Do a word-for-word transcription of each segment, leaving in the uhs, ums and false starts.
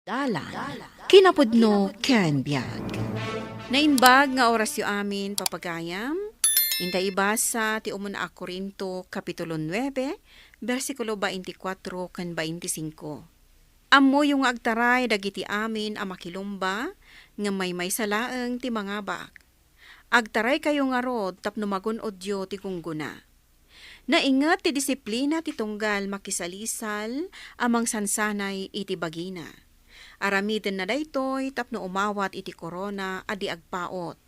Dalan, kinapudno ken biag. Naimbag nga orasyo amin, papagayam. Intay ibasa ti umuna a Corinto, Kapitulo nuebe, bersikulo twenty-four ken twenty-five. Ammoyo nga agtaray dagiti amin a makilumba, ngem maymaysa laeng ti mangabak. Agtaraykayo ngarud tapno magun-odyo ti gunggona. Nainget ti disiplina ti tunggal makisalisal a mangsansanay iti bagina. Aramidenna daytoy tapno umawat iti korona a di agpaut.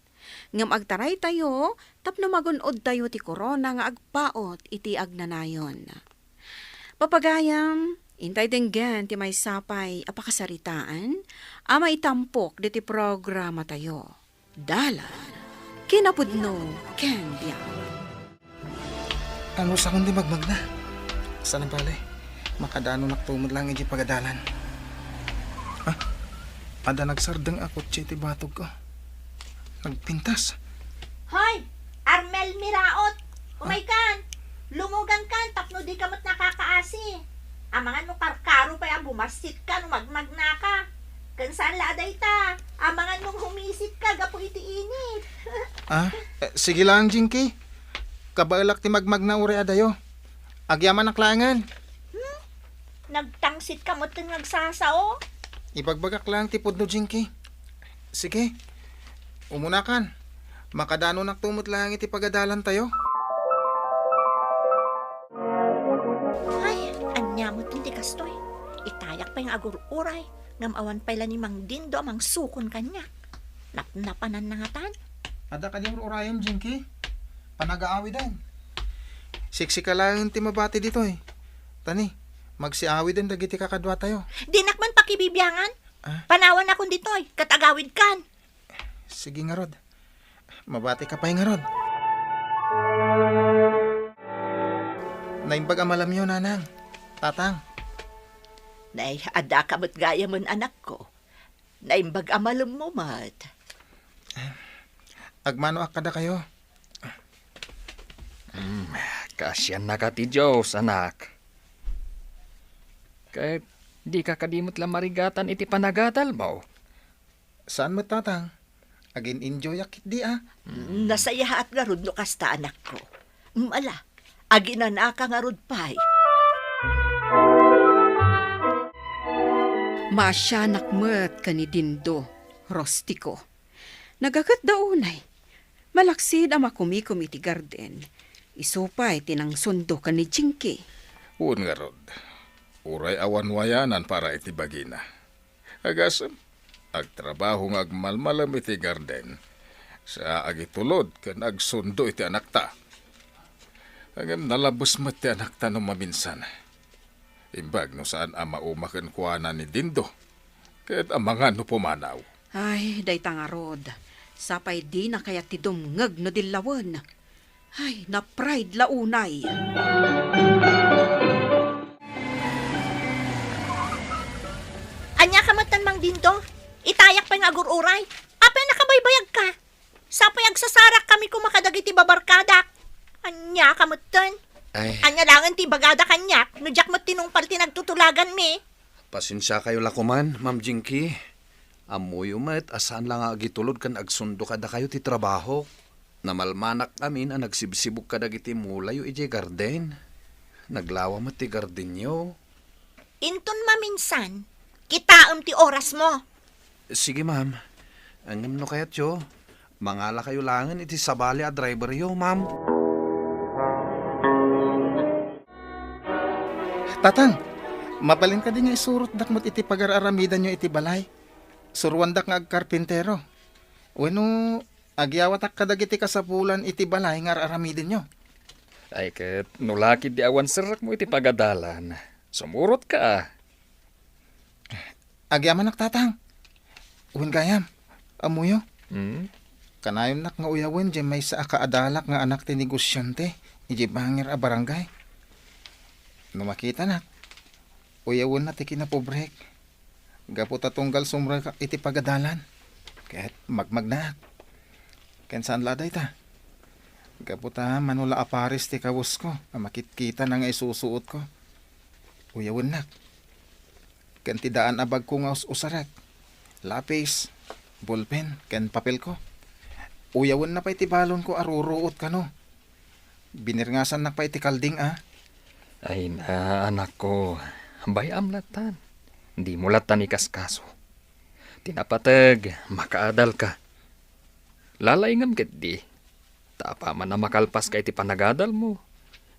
Ngem agtaraytayo tapno magun-odtayo ti korona nga agpaut iti agnanayon. Papagayam, intay denggen ti maysa pay a pakasaritaan a maitampok ditoy programatayo. Dalan, kinapudno ken biag. Anus-anus ti magmagna? Saan a bale, makadanonak tumot lang iti pagadalan. Ah, adda nagsardeng a kotse iti batogko. Nagpintas. Hoy, Armel Miraot! Umaykan! Lumugankan tapno dika met nakakaasi. Amangan no karkaro pay a bumassitka no magmagnaka. Ken saan la a dayta, amangan no humisitka gapu iti init. Ah, eh, sige lang, Jinky. Kabaelak ti magmagna uray adayo. Agyamanak laengen. Hmm? Nagtangsit ka met ken nagsasao? Ibagbagak lang ti pudno, Jinky. Sige. Umunakan. Makadanonak tumot lang iti pagadalantayo. Ay, ania met ti kastoy? Itayak pay nga agur-uray, ngem awan pay la ni Mang Dindo a mangsukon kaniak. Napnapananna ngatan? Adda kadi ur-urayem, Jinky? Panagaawiden. Siksika laeng ti mabati ditoy. Tani, magsiawiden dagiti kakaduatayo. Dinak man pakibibiangan. Ah? Panawanakon ditoy, ket agawidkan. Sige ngarud. Mabati ka pay ngarud. Naimbag a malamyo, Nanang, Tatang. Nay, adda ka met gayamen, anakko. Naimbag a malemmo met. Agmanoak kadakayo. Hmm, kaasiannaka ti Dios, anak. Ket dika kadi met la marigatan iti panagadalmo? Saan met, Tatang. Agin-enjoyak ketdi a. Nasayaat ngarud no kasta, anakko. Ala, aginanaka ngarud pay. Maasianak met ken ni Dindo, Rostiko. Nagaketda unay. Malaksid a makumikom iti garden, isu pay ti nangsundo ken ni Jinky. Wen ngarud, uray awan wayanan para iti bagina. Agasem, agtrabaho nga agmalmalem iti garden, sa agitulod ken agsundo iti anakta. Ngem nalabes met ti anakta no maminsan. Imbag no saan a mauma kenkuana ni Dindo, ket amangan no pumanaw. Ay, dayta ngarud, sapay dina kayat ti dumngeg no dillawen. Ay, na-pride la unay. Ania ka metten, Mang Dindo? Itayak pay nga agur-uray. Apay nakabaybayag ka? Sapay agsasarak kami koma kadagiti babarkadak. Ania ka metten? Ay. Ania laengen ti ibagada kaniak no diak met tinungpal ti nagtutulaganmi? Pasensiakayo la koman, Ma'am Jinky. Ammoyo met a saan la nga agitulod ken agsundo kadakayo ti trabahok. Namalmanak amin a nagsibsibog kadagiti mulayo idiay garden. Naglawa met ti gardenyo. Inton maminsan, kitaem ti orasmo. Sige, ma'am. Ngem no kayatyo, mangalakayo laengen iti sabali a driveryo, ma'am. Tatang, mabalin kadi nga isurotdak met iti pagar-aramidanyo iti balay? Suroandak nga agkarpintero. Wenno, agyawatak kadagiti kasapulan iti balay nga ar-aramidenyo. Ay, ket no lakid di awan serrekmo iti pagadalan, sumurotka. Agyamanak, Tatang. Wen gayam, ammoyo? Hmm? Kanayonnak nga uyawen diay maysa a kaadalak nga anak ti negosiante idiay bangir a barangay. No makitanak, uyawenna ti kinapobrek. Gapu ta tunggal sumrekak iti pagadalan, ket magmagnaak. Ken saan la dayta? Gapu ta mano la a pares ti kawesko a makitkitana nga isusuotko. Uyawennak. ken ti daan a bagko nga us-usarek, lapis, bolpen, ken papelko. Uyawenna pay ti balonko a ruruot kano. Binirngasannak pay ti kalding a. Ay na, anakko, bay-am lattan. Dimo lattan ikaskaso. Ti napateg, makaadalka. Lalaingem ketdi. Ta apaman a makalpaska iti panagadalmo,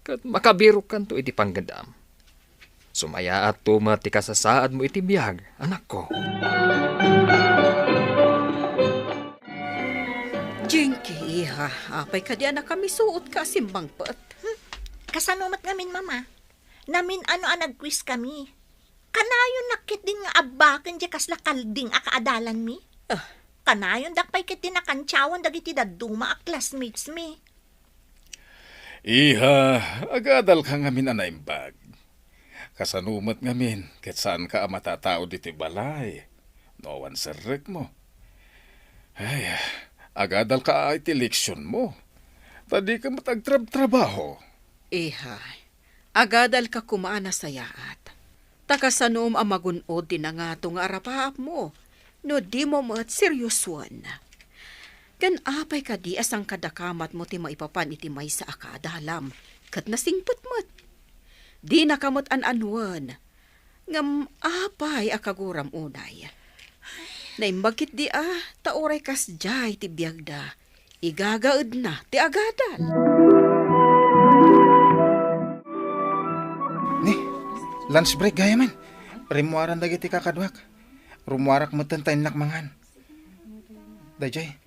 ket makabirokkanto iti panggedam. Sumayaatto met ti kasasaadmo iti biag, anakko. Jinky, iha, apay kadi a nakamisuotka a simmangpet? Hmm? Kasano met ngamin, Mama? Namin-ano a nagquiz kami. Kanayon nakket din nga abbaken di kasla kalding a kaadalanmi? Ah. Kanayondak pay ketdi nakantiawan dagiti dadduma a classmates mi. Iha, agadalka ngamin a naimbag. Kasano met ngamin ket saanka a matatao ditoy balay no awan serrekmo? Ay, agadalka iti leksionmo. Ta dika met agtrabtrabaho. Iha, agadalka koma a nasayaat. Ta kasanom a magun-od ti nangato nga arapaapmo no dimo met seriosoen. Ken apay kadi a sangkadakamatmo ti maipapan iti maysa a kaadalam ket nasingpet met? Dinaka met an-anuen. Ngem apay a kaguram unay? Naimbag ketdi a, ta uray kasdiay ti biagda, igagaedna ti agadal. Ni, lunch break gayamen. Rimmuaran dagiti kakaduak. Rummuarak metten ta innak mangan. Daydiay,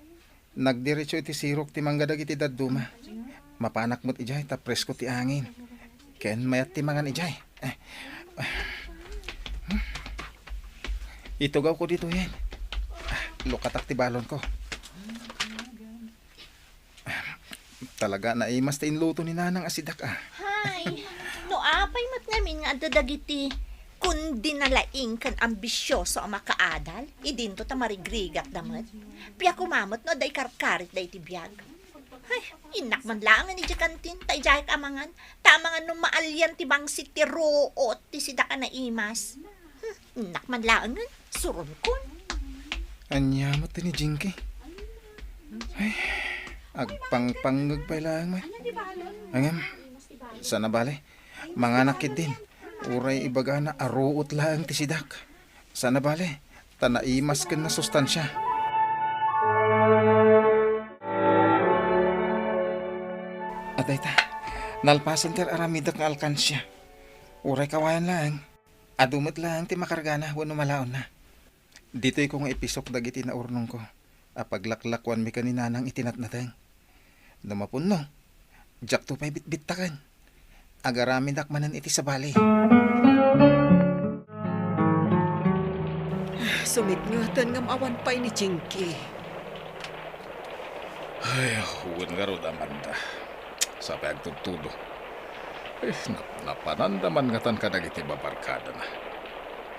nagdiretso iti sirok ti mangga dagiti dadduma. Mapanak met idiay ta presko ti angin. Ken mayat ti mangan idiay. Eh. Itugawko ditoyen. Ah, lukatak ti balonko. Talaga, naimas ti inluto ni Nanang a sidak, ah. Hay, no apay met ngamin nga adda dagiti kundi nalaing ken ambisioso a makaadal, idinto ta marigrigatda met. Pia koma met no adda ikarkaritda iti biag. Hay, innak man laengen idiay kantin, ta idiayek a mangan, ta amangan no maalian ti bangsit ti ruot ti sidak a naimas. Hmm, innak man laengen, suronkon. Ania met ni Jinky? Ay, agpangpangngeg pay laeng met. Ngem, saan a bale. Manganak ketdin. Uray ibagana a ruot laeng ti sidak. Saan a bale, ta naimas ken nasustansia. Adayta, nalpasen ti ar-aramidek nga alkansia. Uray kawayan laeng, adu met laeng ti makargana wenno malaonna. Ditoyko nga ipisok dagiti naurnongko a paglaklakuanmi ken ni Nanang iti natnateng. No mapunno, diakto pay bitbittaken. Agaramidak manen iti sabali. Sumitngeten ngem awan pay ni Jinky. Ay, wen ngarud, Amanda. Sapay agtudtudo. Eh, nap-, napananda man ngatan kadagiti babarkadana.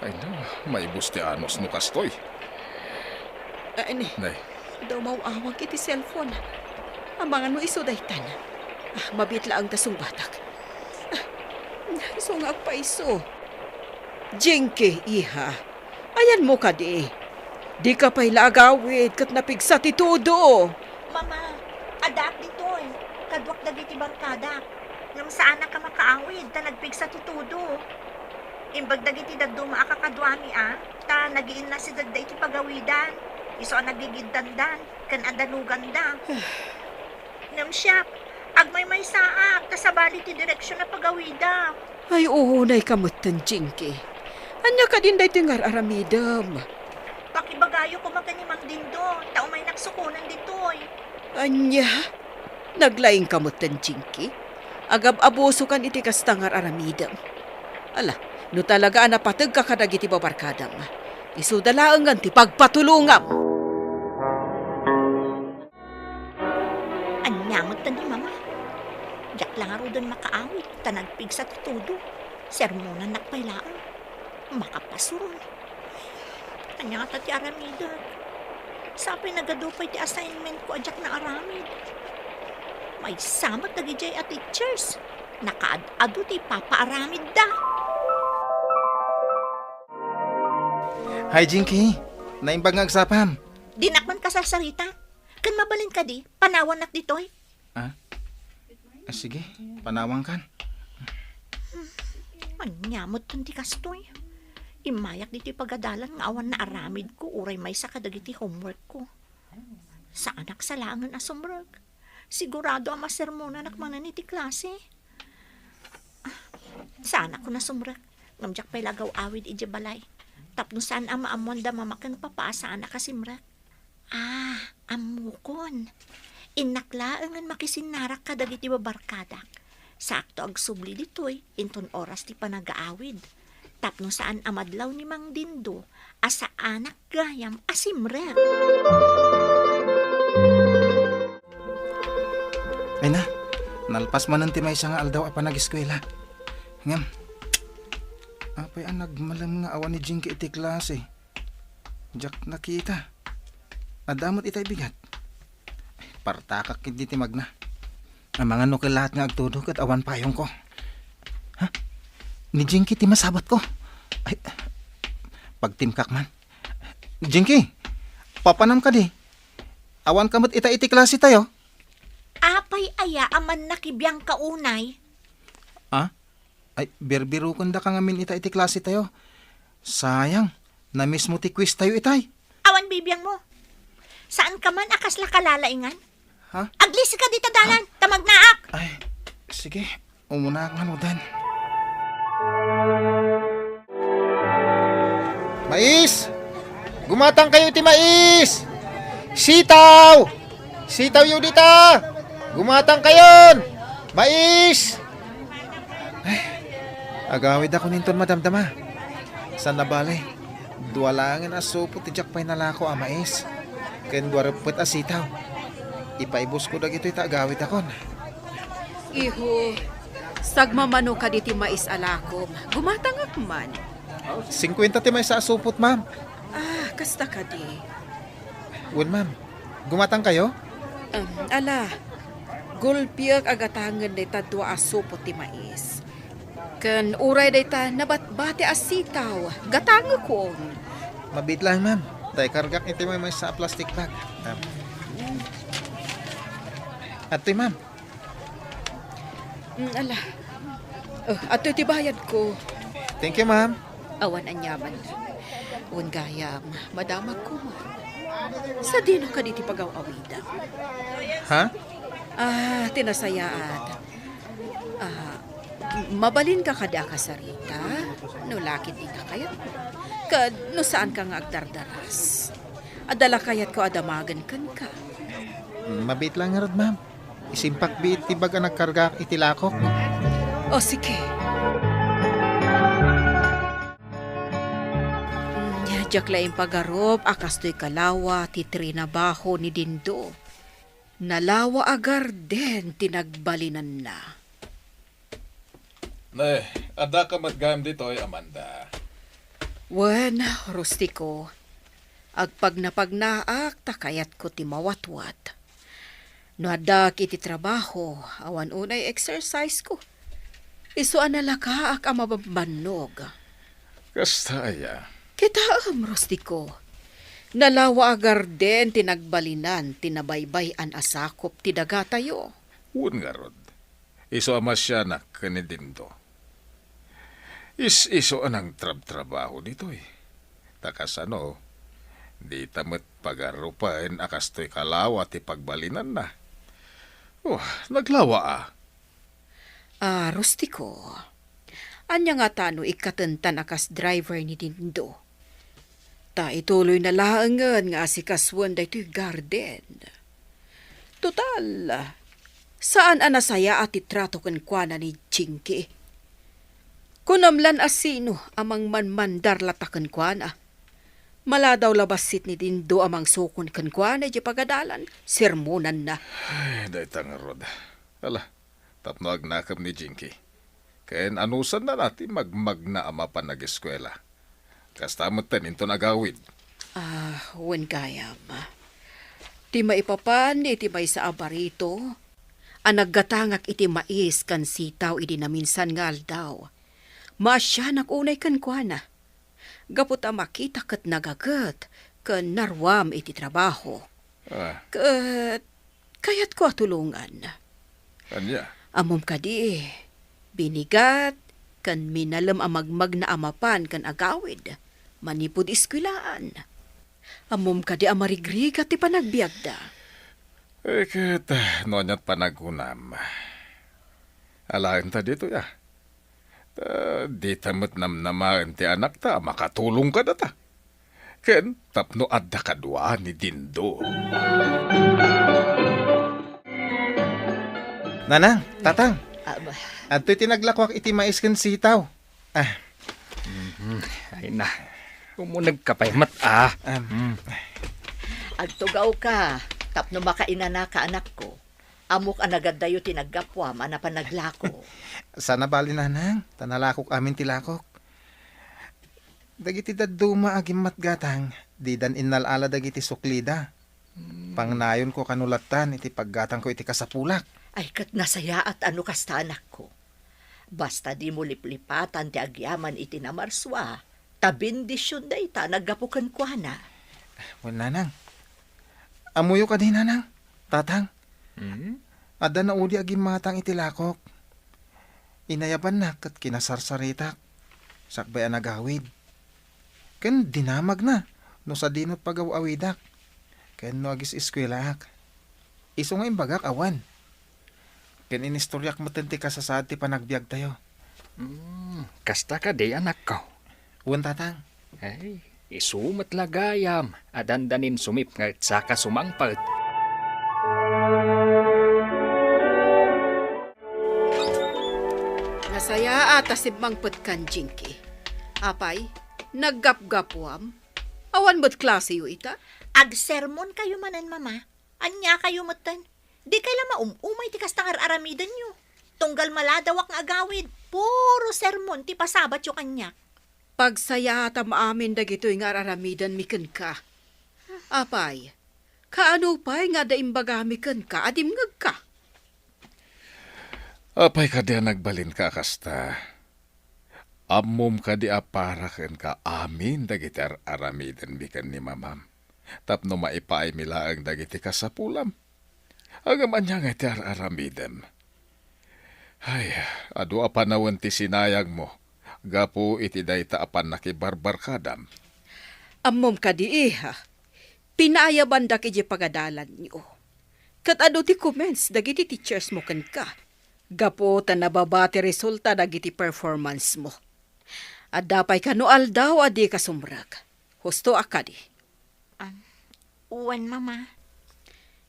Ay na, maibus ti anus no kastoy. Ah, ni, Nay. Daw maw-awag iti cellphone. Amangan no isu daytan. Ah, mabiit laeng ta sungbatak. Ah, isu nga agpaiso. Jinky, iha. Ayanmo kadi. Dika pay la agawid ket napigsa ti tudo. Mama, addaak ditoy. Kaduak dagiti barkadak. Ngem saanak a makaawid ta nagpigsa ti tudo. Imbag dagiti dadduma a kakaduami a, ta nagiinnasidegda iti pagawidan. Isu a nagigiddandan ken adaluganda. Ngem siak, agmaymaysaak ta sabali ti direksion a pagawida. Ay, unayka metten, Jinky. Ania kadin daytoy nga ar-aramidem? Pakibagayo koma ken ni Mang Dindo, ta umaynak sukonen ditoy. Ania? Naglaingka metten, Jinky? Agab-abusokan iti kasta nga ar-aramidem. Ala, no talaga a napategka kadagiti babarkadam, isuda laengen ti pagpatulongam. Ania met ni Mama? Diak la ngaruden makaawid ta nagpigsa ti tudo. Sermonannak pay laeng. Makapasurong. Ania ngata ti aramidek? Sapay nagadu pay ti assignment ko a diak naaramid. Maysa met dagidiay a teachers. Nakaad-adu ti ipapaaramidda. Hi, Jinky. Naimbag nga agsapam. Dinak man kasarsarita. Ken mabalin kadi, panawannak ditoy. Ah? Ah, sige, panawankan. Ania met ti kastoy? Immayak ditoy pagadalan nga awan naaramidko uray maysa kadagiti homeworkko. Saanak salaengen a sumrek. Sigurado a masermonanak manen iti klase. Saanak a sumrek, ngem diak pay la agaw-awid idiay balay. Tapno saan a maammoan da mama ken papa a saanak a simrek. Ah, ammokon. Innak laengen makisinnarak kadagiti babarkadak. Saakto agsubli ditoy inton oras ti panagaawid. Tapno saan a madlaw ni Mang Dindo a saanak gayam a simrek. Ay na, nalpas manen ti maysa nga aldaw a panageskuela. Ngem, apay a nagmalem nga awan ni Jinky iti klase? Diak nakita. Adda met itay bigat. Partakak ketdi ti magna. Amangan no kellaat nga agtudo ket awan payongko. Ha? Ni Jinky ti masabatko. Ay, pagtimkak man. Jinky, papanam kadi? Awanka met ita iti klasetayo? Apay aya a mannakibiangka unay? Ah? Ay, birbirokendaka ngamin ita iti klasetayo. Sayang, namismo ti quiz tayo itay. Awan bibiangmo. Saanka man a kasla kalalaingan? Ha? Aglisika dita dalan, ta magnaak. Ay, sige. Umunaak ngaruden. Mais! Gumatangkayo iti mais! Sitaw! Sitawyo dita! Gumatangkayon! Mais! Ay, agawidakon inton madamdama. Saan a bale, dua laengen a supot ti diak pay nalako a mais, ken dua reppet a sitaw. Ipaibusko dagitoy ta agawidakon. Iho, sagmamano kadi ti mais a lakom. Gumatangak man. Singkuenta ti maysa a supot, ma'am. Ah, kasta kadi. Wen, ma'am. Gumatangkayo? Em, ala, gulpiek a gatangen dayta dua a supot ti mais. Ken uray dayta nabatbati a sitaw, gatangekon. Mabiit laeng, ma'am. Ta ikargak iti maymaysa a plastic bag. Em. Adtoy, ma'am. Mm, ala. Oh, adtoy ti bayadko. Thank you, ma'am. Awan aniaman. Wen gayam, madamagko man. Sadino kadi ti pagaw-awidam? Ha? Ah, ti nasayaat. Ah, mabalinka kadi a kasarita? No lakit dita kayat? Ken no saanka nga agdardaras? Adda la kayatko a damagen kenka. Mabiit laeng ngarud, ma'am. Isimpak biit ti bag a nagkargaak iti lakok. O, sige. Mm, diak la impagarup a kastoy kalawa ti trinabaho ni Dindo. Nalawa a garden ti nagbalinanna. Ne, addaka met gayam ditoy, Amanda. Wen, Rustico, agpagnapagnaak ta kayatko ti mawatwat. No addak iti trabaho, awan unay exercise ko. Isu a nalakaak a mabambannog. Kasta aya? Kitaem, Rustico. Nalawa a garden ti nagbalinan ti nabaybay-an a sakop ti dagatayo. Wen ngarud, isu a masianak ken ni Dindo. Is-isu a nangtrabtrabaho ditoy. Ta kasano, dita met pagarupen a kastoy kalawa ti pagbalinanna. Oh, naglawa a. Ah, Rustico, ania ngata no ikkatentan a kas driver ni Dindo? Ta ituloyna laengen nga asikasuen daytoy garden. Total, saan a nasayaat ti trato kenkuana ni Jinky. Kunam lan a sino a mangmanmandar latta kenkuana. Maladaw la bassit ni Dindo a mangsukon kenkuana idiay pagadalan, sermonanna. Ay, dayta ngarud. Ala, tapno agnakem ni Jinky. Ken anusannana ti magmagna a mapan ageskuela. Kasta metten inton agawid. Ah, wen gayam. Ti maipapan iti maysa a barito a naggatangak iti mais ken sitaw idi naminsan nga aldaw, maasianak unay kenkuana. gapu ta makita ket nagaget ken naruam iti trabaho. Ah. Ket kayatko a tulongan. Ania? Ammom kadi, binigat ken minalem a magmagna a mapan ken agawid manipud eskuelaan. Ammom kadi a marigrigat ti panagbiagda. Eh, ket, ah, no aniat panagunam? Alaenta ditoy, ah. Ta dita met namnamaen ti anakta a makatulong kadata. Ken tapno adda kadua ni Dindo. Nanang, tatang, Aba. Adtoy ti naglakuak iti mais ken sitaw. Ah. Mhm. Ay na. Umunegka pay met, ah. Am. Mm. Agtugawka tapno makainanaka, anakko. Ammok a nagaddayo ti naggapuam a napan naglako. Saan a bali, nanang, ta nalakok amin ti lakok. Dagiti dadduma a gimmatgatang, didan innal-ala dagiti suklida. Hmm. Pangnayonko kano lattan iti paggatangko iti kasapulak. Ay, ket nasayaat a no kasta, anakko. Basta dimo liplipatan ti agyaman iti namarsua, ta bendision dayta naggapu kenkuana. Wen, nanang. Ammoyo kadi, nanang, tatang? Hmm? Adda naudi a gimmatang iti lakok. Inayabannak ket kinasarsaritak, sakbay a nagawid. Ken dinamagna no sadino ti pagaw-awidak, ken no agis-eskuelaak. Isu nga imbagak, awan. Ken inistoriak metten ti kasasaad ti panagbiagtayo. Hmm, kasta kadi, anakko? Wen, tatang. Ay, isu met la gayam a dandanin sumipnget saka sumangpet. Nasayaat a simmangpetkan, Jinky. Apay, naggapgapuam? Awan met klaseyo ita? Agsermonkayo manen, Mama. Aniakayo metten? Dikay la maum-umay ti kasta nga ar-aramidenyo. Tunggal maladawak nga agawid, puro sermon ti pasabatyo kaniak. Pagsayaatam amin dagitoy nga ar-aramidenmi kenka. Apay, kaano pay nga adda imbagami kenka a dimngegka? Apay kadi a nagbalinka a kasta? Ammom kadi a para kenka amin dagiti ar-aramidenmi ken ni Mamam, tapno maipaaymi laeng dagiti kasapulam? Ngem ania ngay ti ar-aramidem? Ay, adu a panawen ti sinayangmo gapu iti dayta a pannakibarbarkadam. Ammom kadi, iha, pinaayabandak idiay pagadalanyo. Ket adu ti comments dagiti teachers mo kenka, gapu ta nababa ti resulta dagiti performance mo. Adda pay kano aldaw a dika sumrek. Husto a kadi? Am, wen, Mama.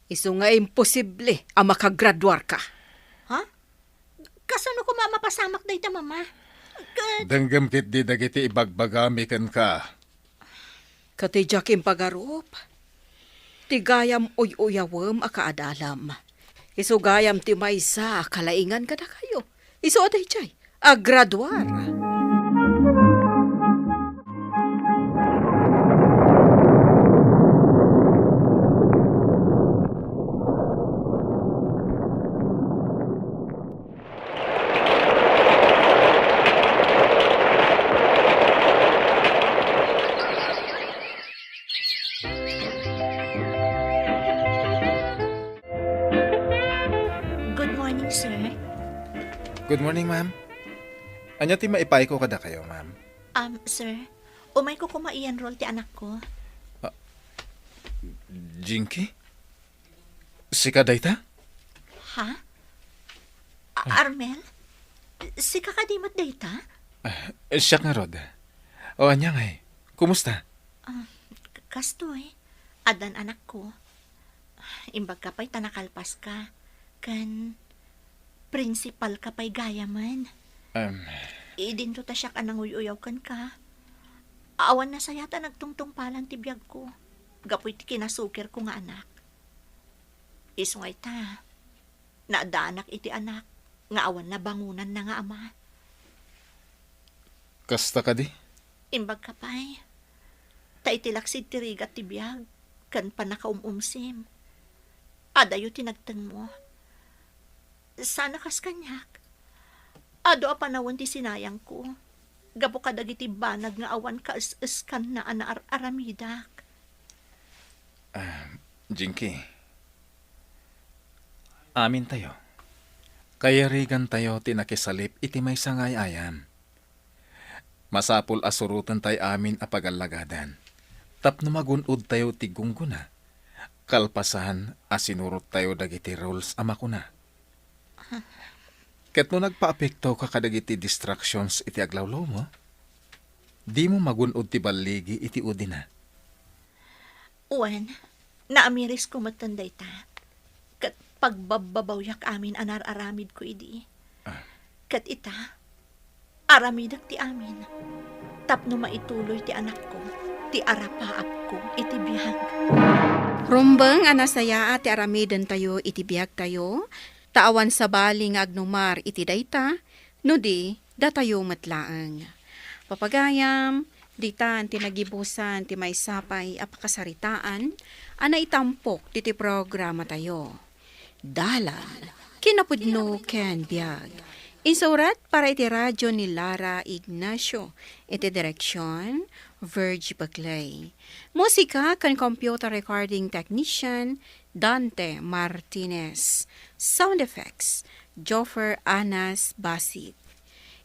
Isu nga imposible a makagraduarka. Ha? Kasano koma a mapasamak dayta, Mama? Ket denggem ketdi dagiti ibagbagami kenka. Ket diak impagarup ti gayam uy-uyawem a kaadalam. Isu gayam ti maysa a kalaingan kadakayo. Isu a daydiay a graduar. Good morning, sir. Good morning, ma'am. Ania ti maipayko kadakayo, ma'am? Um, sir, umayko koma i-enroll ti anakko. Ah, Jinky? Sika dayta? Ha? A-, Armel? Sika kadi met dayta? Ah, siak ngarud. O, ania ngay? Kumusta? Ah, k-, kastoy, addan anakko. Imbagka pay ta nakalpaska. Ken principalka pay gayamen. Em. Idinto ta siak a nanguy-uyaw kenka. Awan nasayaat a nagtungtungpalan ti biagko gapu iti kinasukirko nga anak. Isu nga ita, naaddanak iti anak nga awan nabangonanna nga ama. Kasta kadi? Imbagka pay, ta iti laksid ti rigat ti biag ken pannakaum-umsim, adayo ti nagtengmo. Sana kas kaniak, adu a panawen ti sinayangko. gapu kadagiti banag nga awan kaes-eskanna a naar-aramidak. Ah, Jinky, amintayo. Kayarigantayo ti nakisalip iti maysa nga ay-ayam. Masapul a surotentayo amin a pagallagadan tapno magun-odtayo ti gunggona, kalpasan a sinurottayo dagiti rules a makuna. Ket no nagpaapektoka kadagiti distractions iti aglawlawmo, dimo magun-od ti balligi iti udina. Wen, naamirisko metten dayta, ket pagbabbabawiak amin a naar-aramidko idi. Ah. Ket ita, aramidek ti amin, tapno maituloy ti anakko ti arapaapko iti biag. Rumbeng a nasayaat ti aramidentayo iti biagtayo, ta awan sabali nga agnumar iti dayta, no di, datayo met laeng. Papagayam, ditan ti nagibusan ti maysa pay a pakasaritaan a naitampok ditoy programatayo. Dalan, kinapudno ken biag. Insurat para iti radyo ni Lara Ignacio. Iti direksyon, Virgie Paclay. Musika ken computer recording technician, Dante Martinez. Sound effects, Joffer Anas Basit.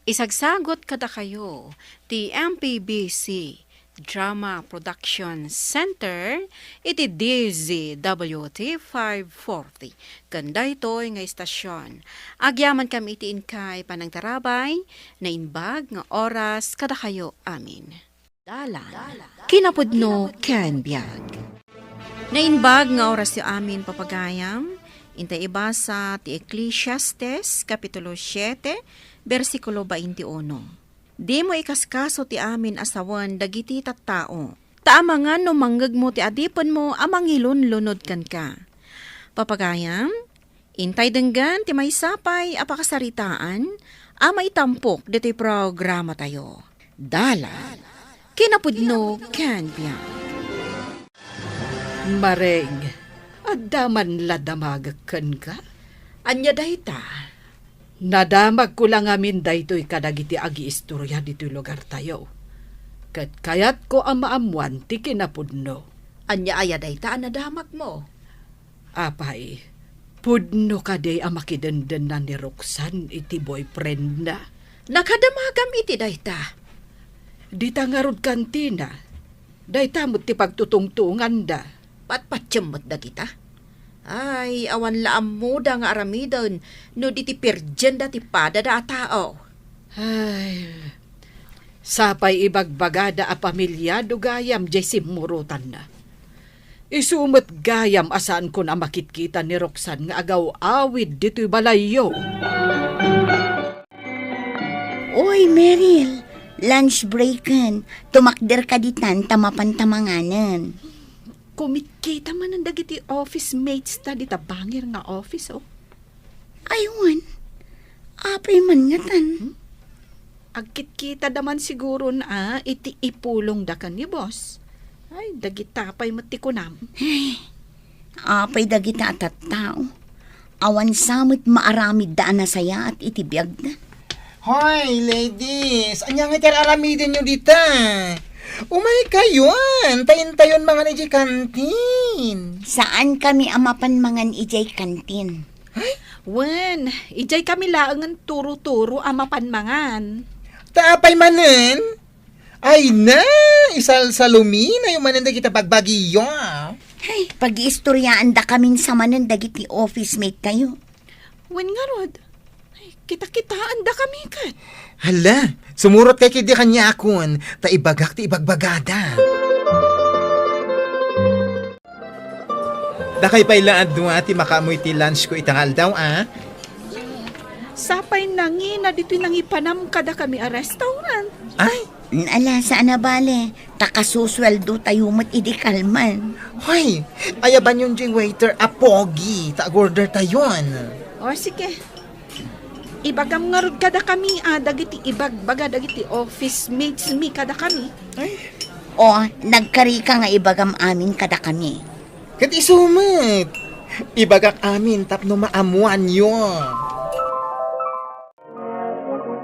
Isagsagot kadakayo ti M P B C Drama Production Center iti D Z W T five forty. Ken daytoy nga istasyon, agyamankami iti inkay panangtarabay, naimbag nga oras kadakayo amin. Dalan, kinapudno ken biag. Naimbag nga orasyo amin, papagayam, intay ibasa ti Eclesiastes, Kapitulo siete, bersikulo twenty-uno. Dimo ikaskaso ti amin a sawen dagiti tattao, ta amangan no mangngegmo ti adipenmo a mangilunlunod kenka. Papagayam, intay denggen ti maysa pay a pakasaritaan a maitampok ditoy programatayo. Dalan, kinapudno ken biag. Mareng, adda man la damagek kenka? Ania dayta? Nadamagko la ngamin daytoy kadagiti agiistoria ditoy lugartayo. Ket kayatko a maammuan ti kinapudno. Ania aya dayta a nadamagmo? Apay, pudno kadi a makidendenna ni Roxanne iti boyfriendna? Nakadamagam iti dayta. Dita ngarud kantina. Dayta met ti pagtutungtunganda. Patpatiem met dagita. Ay, awan la ammoda nga aramiden no di ti pirdienda ti padada a tao. Ay, sapay ibagbagada a pamilyado gayam diay simmurotanna. Isu met gayam a saankon a makitkita ni Roxanne nga agaw-awid ditoy balayyo. Oy, Meryl, lunch breaken. Tumakderka ditan ta mapanta manganen. Kumitkita manen dagiti office mates ta dita bangir nga office, oh. Ay, wen. Apay man ngatan? Hmm? Agkitkitada man siguron a iti ipulongda ken ni boss. Ay, dagita pay met ti kunam. Ay, apay dagita a tattao. Awan sa met maaramidda a nasayaat iti biagda. Hoy, ladies! Ania nga ti ar-aramidenyo dita? Umaykayon, ta intayon mangan idiay kantin. Saan kami a mapan mangan idiay kantin. Ay? Wen, idiay kami laengen turo-turo a mapan mangan. Ta apay manen? Ay na, isalsaluminayo manen dagita bagbagiyo. Ay, pagiistoriaandakamin sa manen dagiti office mate tayo. Wen ngarud, ay, kita-kitaandakami ket. Hala, sumurotkay ketdi kaniakon, ta ibagak ti ibagbagada. Dakay pay la a dua ti makaammo iti lunch ko ita nga aldaw, a? Sapay nangina ditoy nangipanam kadakami a restaurant. Ay! Ala, saan a bale, ta kasusueldo tayo met idi kalman. Hoy, ayabanyon diay waiter a pogi, ta agorder tayon. O, sige. Ibagam ngarud kadakami a dagiti ibagbaga dagiti office mates mi kadakami. Ay. O, nagkarika nga ibagam amin kadakami. Ket isu met, ibagak amin tapno maammoanyo.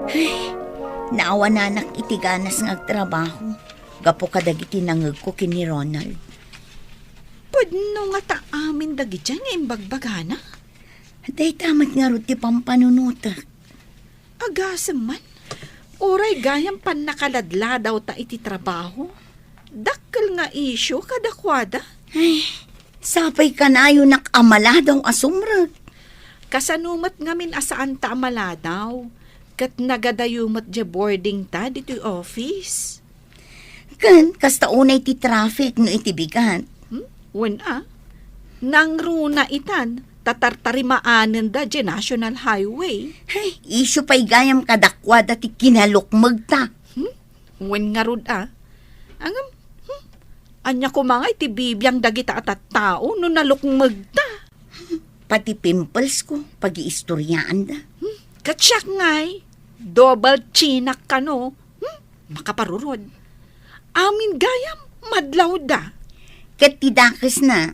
Ay, Naawananak iti ganas nga agtrabaho gapu kadagiti nangegko ken ni Ronald. Pudno ngata amin dagidiay nga imbagbagana? Dayta met ngarud ti pampanunotek. Agasem man, uray gayam pannakaladladawta iti trabaho, dakkel nga isyu kadakuada. Ay, sapay kanayonak a maladaw a sumrek. Kasano met ngamin a saanta a maladaw? Ket nagadayo met diay boardingta ditoy office. Ken kasta unay ti traffic no iti bigat. Hmm? Wen a. Nangruna itan, ta tartarimaanenda diay National Highway. Ay, isyu pay gayam kadakuada ti kinalukmegta. Hmm? Wen ngarud a. Ngem, hmm? Ania koma nga iti bibiang dagita a tattao no nalukmegta? Pati pimplesko, pagiistoriaanda. Hmm? Ket siak ngay, double chinak kano. Hmm? Makaparurod. Amin gayam, madlawda. Ket ti dakesna,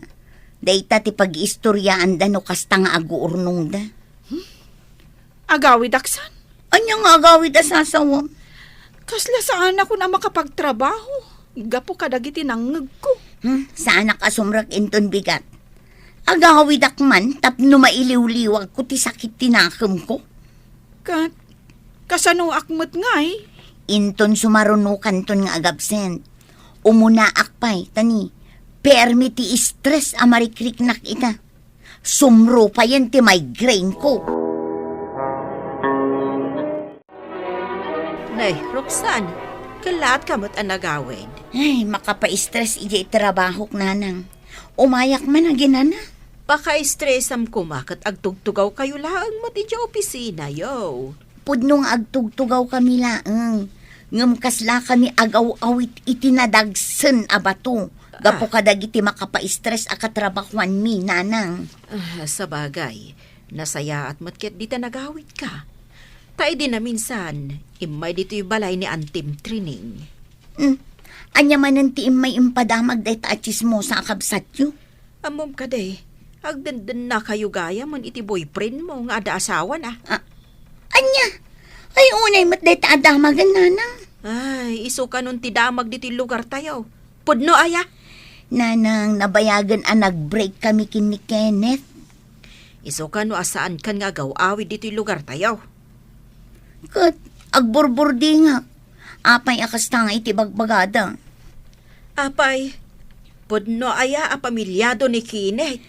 dayta ti pagiistoriaanda no kasta nga aguurnongda. Hmm? Agawidaksan? Ania nga agawid a sasawem? Kasla saanakon a makapagtrabaho gapu kadagiti nangngegko. Hmm, saanak a sumrek inton bigat. Agawidak man tapno mailiwliwagko ti sakit ti nakemko. Ket kasanoak met ngay? Inton sumarunokanton nga agabsent, umunaak pay, ta ni, permi ti stress a marikriknak ita. Sumrupayen ti migraine ko. Nay, Roxanne, kellaatka met a nagawid. Ay, makapa-stress idiay trabahok, nanang. Umayak man aginana. Paka-stressam koma ket agtugtugawkayo laeng met idiay opisinayo. Pudno nga agtugtugawkami laeng, ngem kaslakami agaw-awit iti nadagsen a bato gapu Ah. kadagiti makapa-stress a katrabahuanmi, nanang. Ah, sabagay, nasayaat met ket dita nagawidka. Ta idi naminsan, immay ditoy balay ni Antim Trining. Hmm. Ania manen ti immay impadamag dayta a tsismosa a kabsatyo? Ammom kadi, agdendennakayo gayam iti boyfriend mo nga adda asawana. Ah, ania? Ay, unay met dayta a damagen, nanang. Ay, isu kanon ti damag ditoy lugartayo. Pudno aya? Nanang, nabayagen a nag-break kami ken ni Kenneth. Isu kano a saankan nga agaw-awid ditoy lugartayo? Ket agburburdingak. Apay a kasta nga iti bagbagada? Apay, pudno aya a pamilyado ni Kenneth?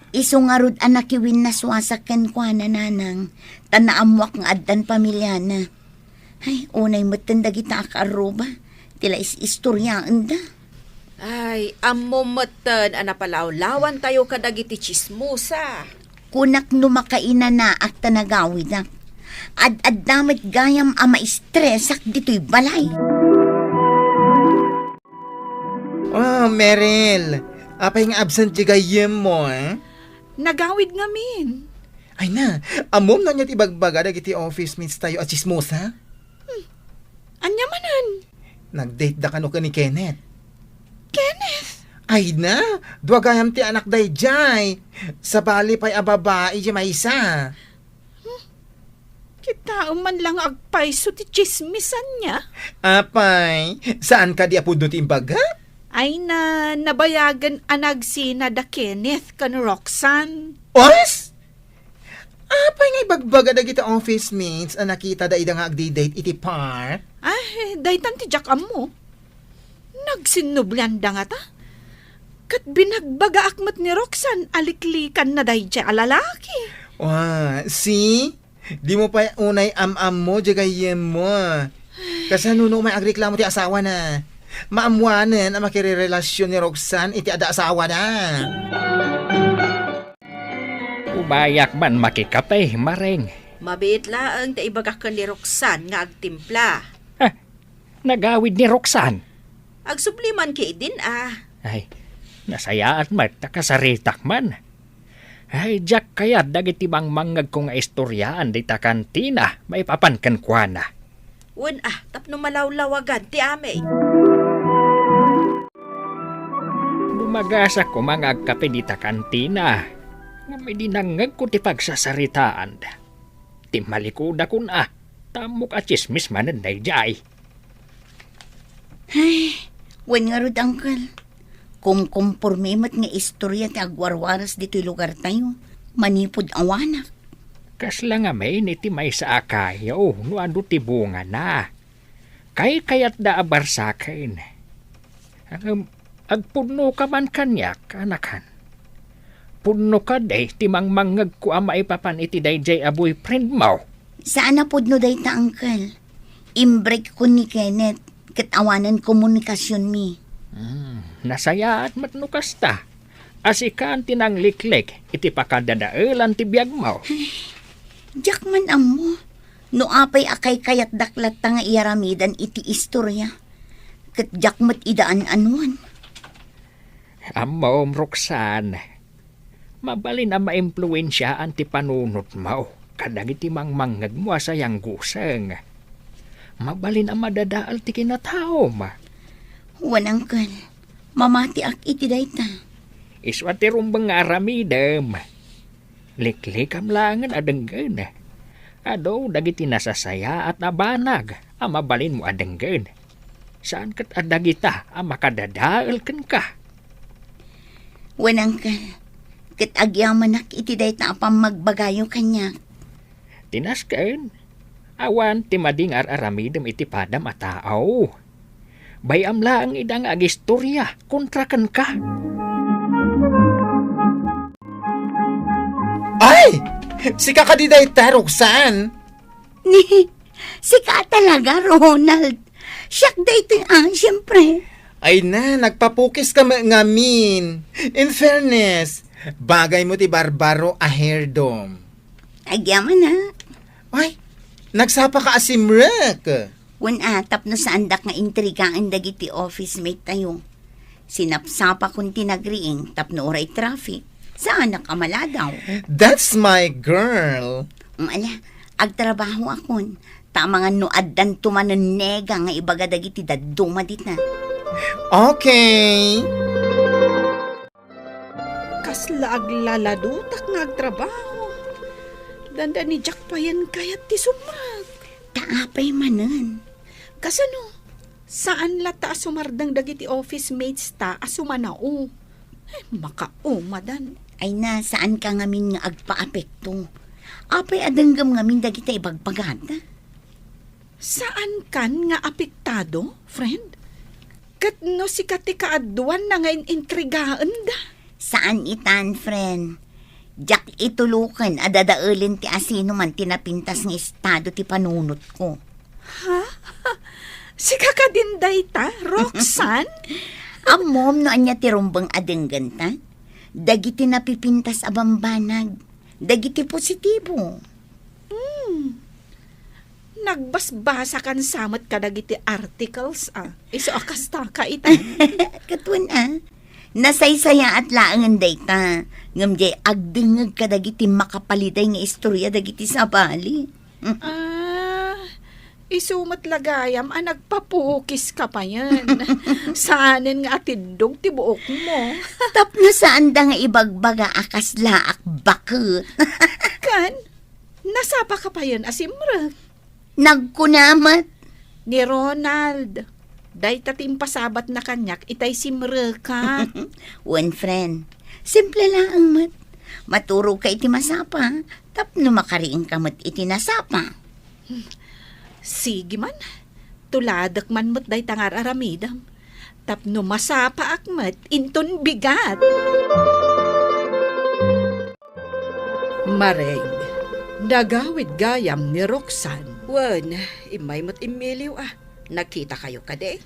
Isu ngarud a nakiwinnaswasak kenkuana, nanang, ta naammoak nga addan pamilyana. Ay, unay metten dagita a kaarruba, ti la is-istoriaenda. Ay, ammom metten a napalawlawantayo kadagiti tsismosa. Kunak no makainanaak ta nagawidak. Ad-adda met gayam a maistresak ditoy balay. Oh, Meryl, apay nga absent ti gayyemmo, eh? Nagawid ngamin. Ay na, ammom no ania ti ibagbaga dagiti office mates tayo a tsismosa? Hmm. Ania manen? Nag-date da kano ken ni Kenneth. Kenneth? Ay na, dua gayam ti anak daydiay. Sabali pay a babai diay maysa. Hmm. Kitaem man lang agpayso ti tsismis ania. Apay, saan kadi a pudno ti imbaga? Ay na, nabayagen a nagsina da Kenneth ken Roxanne. Os? Apay nga ibagbaga dagiti office mates a nakitada ida nga agdi-date iti park? Ay, daytan ti diak ammo. Nagsinnublianda ngata. Ket binagbagaak met ni Roxanne a liklikanna daydiay a lalaki. Wa, see? Dimo pay unay am-ammo diay gayyemmo. Kasano no umay agreklamo ti asawana? Maammoanen a makirerelasyon ni Roxanne iti adda asawana. Umayak man makikape, Maring. Mabiit laeng ta ibagak ken ni Roxanne nga agtimpla. Ah, nagawid ni Roxanne? Agsubli man ketdin a. Ay, nasayaat met ta kasaritak man. Ay, diak kayat dagiti mangmangngegko nga istoriaan dita kantina maipapan kenkuana. Wen a, tapno malawlawagan ti amin. Dumagasak koma nga agkape dita kantina, ngem idi nangngegko ti pagsasaritaanda, timmalikudakon a. Ta ammok a tsismis manen daydiay. Ay, wen ngarud, Uncle. Kumkumporme met nga istorya ti agwarwaras ditoy lugartayo, manipud awanak. Kasla ngamin iti maysa a kayo no adu ti bungana. Kaykayatda a barsaken. Ngem, agpudnoka man kaniak, anakan. Pudno kadi ti mangmangngegko a maipapan iti daydiay a boyfriend mo? Saan a pudno dayta, Uncle. Imbreak ko ni Kenneth, ket awanen komunikasionmi. Hmm, nasayaat met no kasta. A sikan ti nangliklik iti pakadadaelan ti biagmo. Diak man ammo no apay a kaykayatdak latta nga iyaramidan iti istorya. Ket diak met ida an-anuan. Ammom, Roxanne, mabalin a maimpluensiaan ti panunotmo kadagiti mangmangngegmo a sayangguseng. Mabalin a madadael ti kinataom. Wen, Uncle, mamatiak iti dayta. Isu a ti rumbeng nga aramidem. Liklikam laengen a denggen. Adu dagiti nasasayaat a banag a mabalinmo a denggen. Saan ket a dagita a makadadael kenka. Wen, Uncle, ket agyamanak iti dayta a pammagbagayo kaniak. Ti nasken, awan ti madi nga ar-aramidem iti padam a tao. Bay-am laeng ida nga agistorya kontra kenka. Ay! Sika kadi dayta, Roxanne? Ni, sika talaga, Ronald. Siak daytoy, ah, siyempre. Ay na, nagpapukis ka met ngamin. In fairness, bagay mo ti barbaro a hair dome. Agyaman, ah. Ay, nagsapa ka a simrek. Wen a, tapno saandak nga intrigaen dagiti office mate tayo. Sinapsapakon ti nagriing tapno uray traffic, saanak a maladaw. That's my girl. Mm, ala, agtrabaho akon. Ta amangan no addanto manen nega nga ibaga dagiti dadduma dita. Okay. Kasla aglaladutak nga agtrabaho. Dandani diak payen kayat ti sumrek. Ta apay manen? Kasano? Saan latta a sumardeng dagiti office mates ta a sumanao? Ay, makaumadan. Ay na, saan ka ngamin nga agpaapekto? Apay a denggem ngamin dagita ibagbagata? Saan kan nga apektado, friend? Ket no sika ti kaaduanna nga in-intrigaenda? Saan itan, friend. Diak ituloken a dadaelen ti asinoman ti napintas nga estado ti panunotko. Ha? Sika kadin dayta, Roxanne? Ammom no ania ti rumbeng a denggenta? Dagiti napipintas a bambanag. Dagiti positibo. Hmm. Nagbasbasakan sa met kadagiti articles, ah. Isu a kasta ka ita. Ket wen, ah. Nasaysayaat laengen dayta. Ngem diay agdengngeg kadagiti makapaliday nga istorya dagiti sabali. Ah, isu met la gayam a nagpapukis ka payen. Saanen nga atiddog ti buokmo. Tapno saanda nga ibagbaga a kaslaak baket. Kan, nasapa ka payen a simrek? Nagkuna met. Ni Ronald, dayta ti impasabatna kaniak itay simrekak. Wen, friend, simple laeng met. Maturogka iti masapa, tapno makariingka met iti nasapa. Sige man, tuladek man met dayta nga ar-aramidem. Tapno masapaak met inton bigat. Mareng, nagawid gayam ni Roxanne. Wen, immay met immiliw a. Nagkitakayo kadi?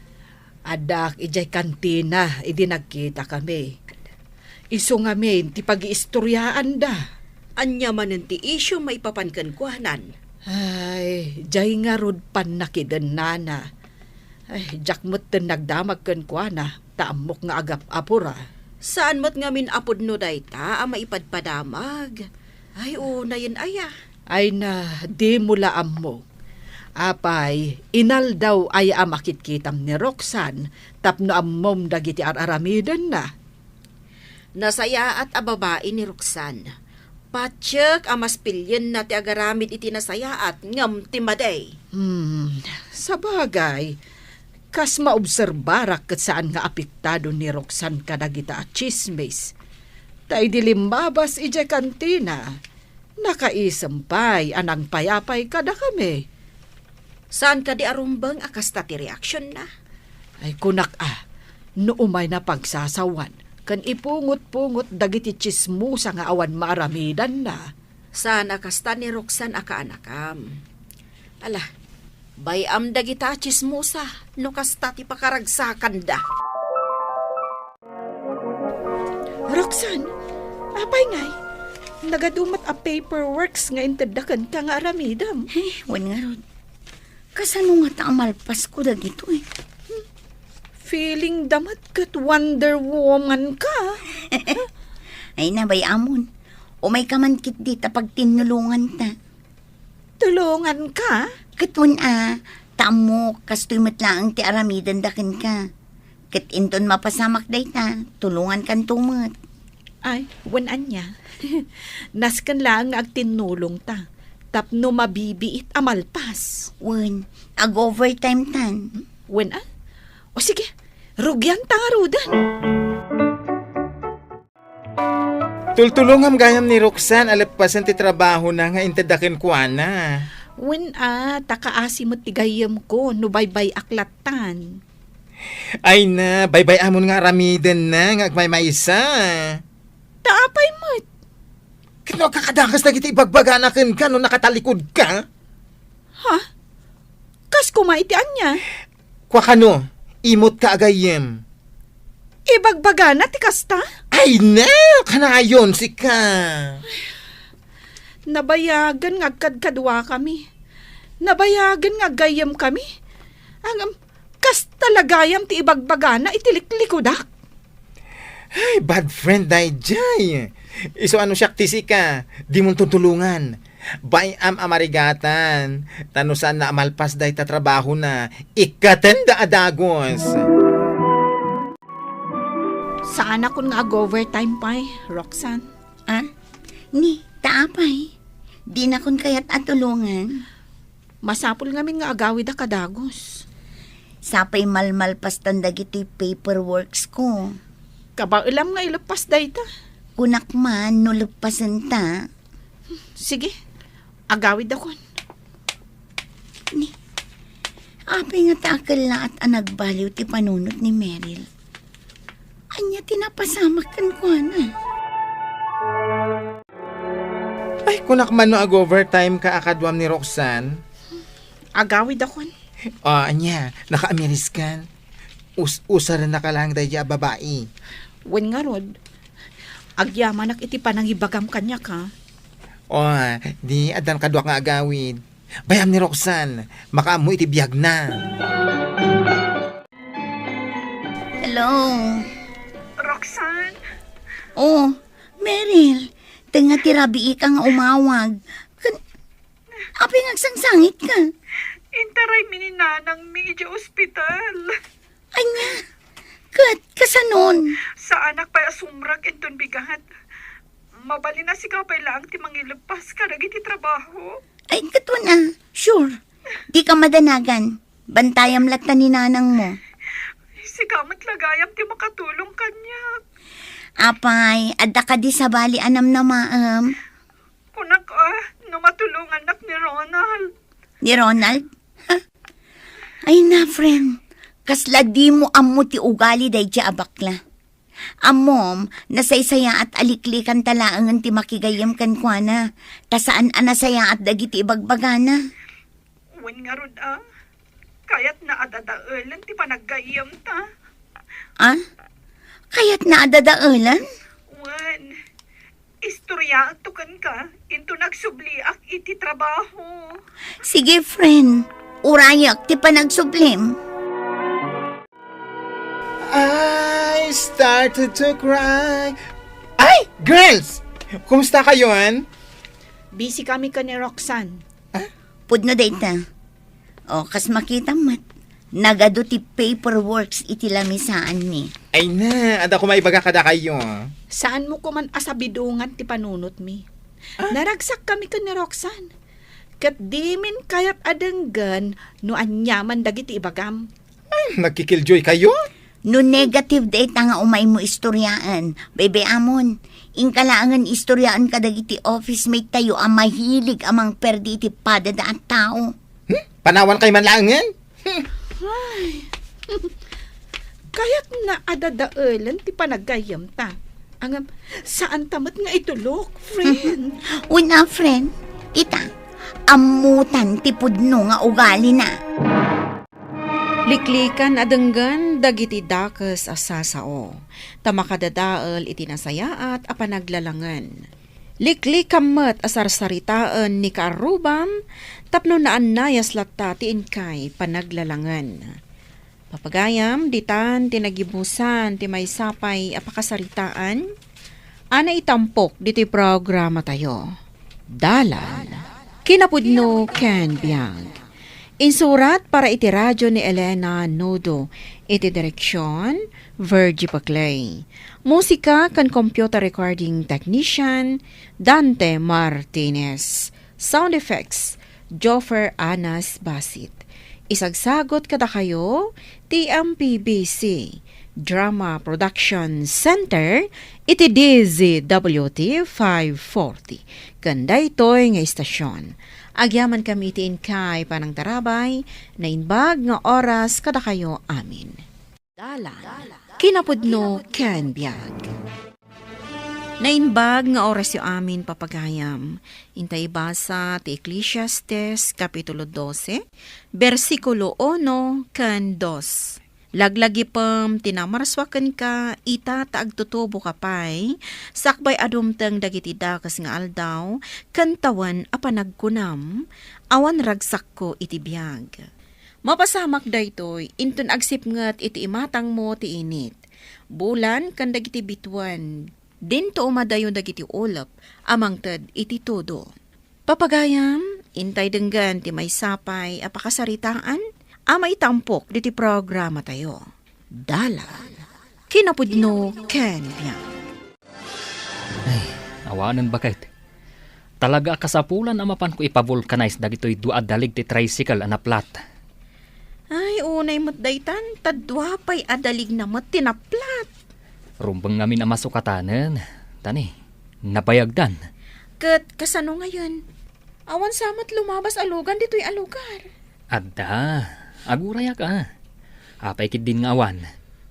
Addaak idiay kantina idi nagkitakami. Isu ngamin ti pagiistoryaanda. Ania manen ti isyu maipapan kenkuanan? Ay, diay ngarud pannakidennana. Ay, diak metten nagdamag kenkuana, ta ammok nga agap-apura. Saan met ngamin a pudno dayta a maipadpadamag? Ay, unayen aya. Ay na, dimo la ammo. Apay, inaldaw aya a makitkitam ni Roxanne tapno ammom dagiti ar-aramidenna? Nasayaat a babai ni Roxanne. Patiek a mas pilienna ti agaramid iti nasayaat ngem ti madi. Hmm, sabagay, kas maobserbarak ket saan nga apektado ni Roxanne kadagita a tsismis. Ta idi limmabas idiay kantina, nakaisem pay a nangpayapay kadakami. Saan kadi a rumbeng a kasta ti reaksionna? Ay, kunak a, no umayna pagsasawan ken ipungot-pungot dagiti tsismosa nga awan maaramidanna. Saan a kasta ni Roxanne a kaanakam. Ala, bay-am dagita a tsismosa no kasta ti pakaragsakanda. Roxanne, apay ngay? Nagadu met a paperworks nga intedda kenka nga aramidem. Eh, wen ngarud. Kasano ngata a malpasko dagitoy? Feeling da met ket Wonder Woman ka. Ay na, bay-amon. Umayka man ketdi ta pagtinnulonganta. Tulonganka? Ket wen a, ta ammok, kastoy met laeng ti aramidenda kenka. Ket inton mapasamak dayta, tulongankanto met. Ay, wen ania. Nasken laeng nga agtinnulongta tapno mabibiit a malpas. Wen, ag-overtime tan. Wen a? O sige, rugianta ngaruden. Tultulongam gayam ni Roxanne a leppasen ti trabahona nga intedda kenkuana. Wen a, ta kaasi met ti gayyemko no baybay-ak lattan. Ay na, baybay-amon nga aramidenna nga agmaymaysa. Ta apay met? Ket no agkakadakas dagiti ibagbagana kenka no nakatalikod ka? Ha? Kas koma iti ania? Kua kano, imot ka a gayyem. Ibagbagana ti kasta? Ay na, kanayon, sika. Nabayagen nga agkadkaduakami. Nabayagen nga aggayyemkami. Ngem, kasta la gayam ti ibagbagana iti liklikudak. Ay, bad friend daydiay. Isu a no siak ti sika, dimon tutulongan. Bay-am a marigatan, ta no saanna a malpas dayta trabahona, ikkatenda a dagus. Saanakon nga ag-overtime pay, Roxanne. Ah? Ni, ta apay? Dinakon kayat a tulongan? Masapul ngamin nga agawida kadagus. Sapay malmalpastan dagiti paperworks ko. Kabaelam nga ileppas dayta. Kunak man no leppasenta. Sige, agawidakon. Ni, apay ngata a kellaat a nagbaliw ti panunot ni Meryl? Ania ti napasamak kenkuana? Ay, kunak man no ag-overtime ka a kaduam ni Roxanne? Agawidakon. O, ania, nakaamiriskan? Us-, usarennaka laeng daydiay a babai. Wen ngarud, agyamanak iti panangibagam kaniak, ha? O, di addan kaduak nga agawid. Bay-am ni Roxanne, makaammo iti biagna. Hello? Roxanne? Oh, Meryl, tengnga ti rabiika nga umawag. Ken, apay nga agsangsangitka? Intaraymi ni nanangmi idiay ospital. Ania? Ket kasanon? Saanak pay a sumrek inton bigat. Mabalin a sika pay laeng ti mangileppas kadagiti trabaho. Ay, ket wen a, sure. Dika madanagan. Bantayam latta ni nanangmo. Sika met la gayam ti makatulong kaniak. Apay, adda kadi sabali a namnamaem? Kunak a, no matulongannak ni Ronald. Ni Ronald? Ha? Ay na, friend. Kasla dimo ammo ti ugali daydiay a bakla. Ammom, nasaysayaat a liklikanta laengen ti makigayyem kenkuana, ta saan a nasayaat dagiti ibagbagana. Wen ngarud a, kayatna a dadaelen ti panaggayyemta. Ah? Kayatna a dadaelen? Wen, istoryaakto kenka, inton agsubliak iti trabaho. Sige, friend. Urayak ti panagsublim. I started to cry. Ay, girls! Kumusta kayon? Busy kami ken ni Roxanne. Ah? Pudno dayta. O, kas makitam met, nagadu ti paperworks iti lamisaanmi. Ay na, adda ko maibaga kadakayo. Saanmo koman a sabidongan ti panunotmi. Ah? Naragsakkami ken ni Roxanne. Ket dimin kayat a denggen no aniaman dagiti ibagam. Ay, nagkikilljoykayo? No negative dayta nga umaymo istoriaen, baybay-amon, inka laengen istoriaen kadagiti office mate tayo a mahilig a mangperdi iti padada a tao. Hmm? Panawankayo man laengen? Hmm. Ay. Kayatna a dadaelen ti panaggayyemta. Ngem, saanta met nga itulok, friend. Wen a, friend. Ita, ammotan ti pudno nga ugalina. Liklikan a denggen dagiti dakes a sasao, ta makadadael iti nasayaat a panaglalangen. Liklikam met a sarsaritaen ni kaarrubam tapno naannayas latta ti inkay panaglalangen. Papagayam, ditan ti nagibusan ti maysa pay a pakasaritaan a naitampok ditoy programatayo. Dalan, kinapudno ken biag. Insurat para iti radyo ni Elena Nudo. Iti direksyon, Virgie Paclay. Musika ken computer recording technician, Dante Martinez. Sound effects, Joffer Anas Basit. Isagsagot kadakayo ti M P B C Drama Production Center iti D Z W T five forty. Ken daytoy nga istasyon, agyamankami iti inkay panangtarabay, naimbag nga oras kadakayo amin. Dalan, kinapudno ken biag. Naimbag nga orasyo amin, papagayam. Inta ibasa ti Eclesiastes, Kapitulo dose, bersikulo uno ken dos. Laglagipem ti namarsua kenka, ita ta agtutuboka pay, sakbay a dumteng dagiti dakes nga aldaw ken tawen a panagkunam, awan ragsakko iti biag. Mapasamak daytoy, inton agsipnget iti imatangmo ti init. Bulan ken dagiti bituen, dinto umadayo dagiti ulep a mangted iti tudo. Papagayam, intay denggen ti maysa pay a pakasaritaan a maitampok diti programatayo. Dalan, kinapudno ken biag. Ay, awanen baket. Talaga a kasapulan a mapanko ipavulcanize dagitoy dua a dalig ti tricycle a naplat. Ay, unay met daytan, ta dua pay a daligna met ti naplat. Rumbeng ngamin a masukatanen, tani, nabayagdan. Ket kasano ngayen? Awan sa met lumabas a lugan ditoy a lugar. Adda, agurayak a. Apay ketdin nga awan?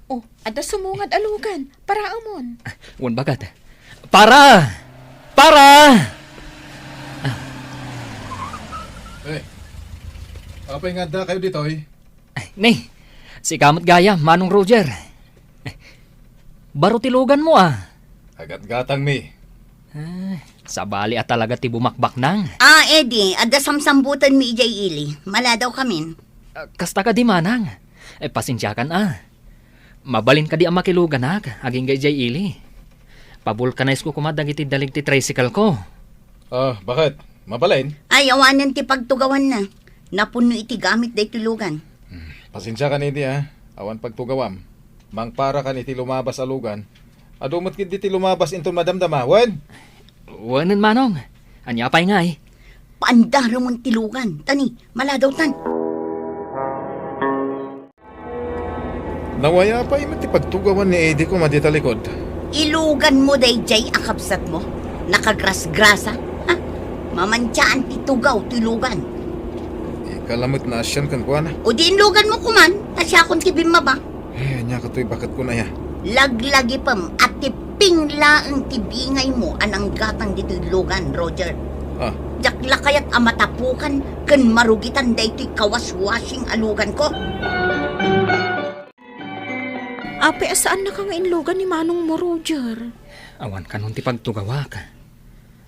Oh, adda sumungad a lugan. Paraemon. Wen baket. Para! Para! Eh, apay nga adda kayo ditoy? Ay, ni, sika met gayam, Manong Roger. Baro ti luganmo, a. Agatgatangmi. Ay, sabali a talaga ti bumakbaknang. Ah, Eddie, adda samsambutanmi idiay ili. Maladawkamin. Ah, kasta kadi, manang. Eh, pasensiakan, a. Mabalin kadi a makiluganak, agingga idiay ili. Pavulcanize ko koma dagiti dalig ti tricycle ko. Ah, baket? Mabalin? Ay, awanen ti pagtugawanna. Napunno iti gamit daytoy lugan. Hmm, pasensiakan idi, a. Awan pagtugawam. Mangparakan iti lumabas a lugan. Adu met ketdi ti lumabas inton madamdama, wen? Wenen, manong. Ania pay ngay? Paandaremon ti lugan. Tani, maladawtan. Nawaya pay met ti pagtugawan ni Eddie koma dita likod. Iluganmo daydiay a kabsatmo? Nakagrasgrasa? Ha? Mamantiaan ti tugaw ti lugan. Ika lamet naasian kenkuana. O di inluganmo koman, ta siakon ti bimmaba. Eh, ania katoy baket ko aya? Laglagipem a ti ping laeng ti bingaymo a nanggatang ditoy lugan, Roger. Ah. Diak la kayat a matapukan ken marugitan daytoy kawaswashing a luganko. Apay a saannaka nga inlugan ni manongmo, Roger? Awan kanon ti pagtugawak.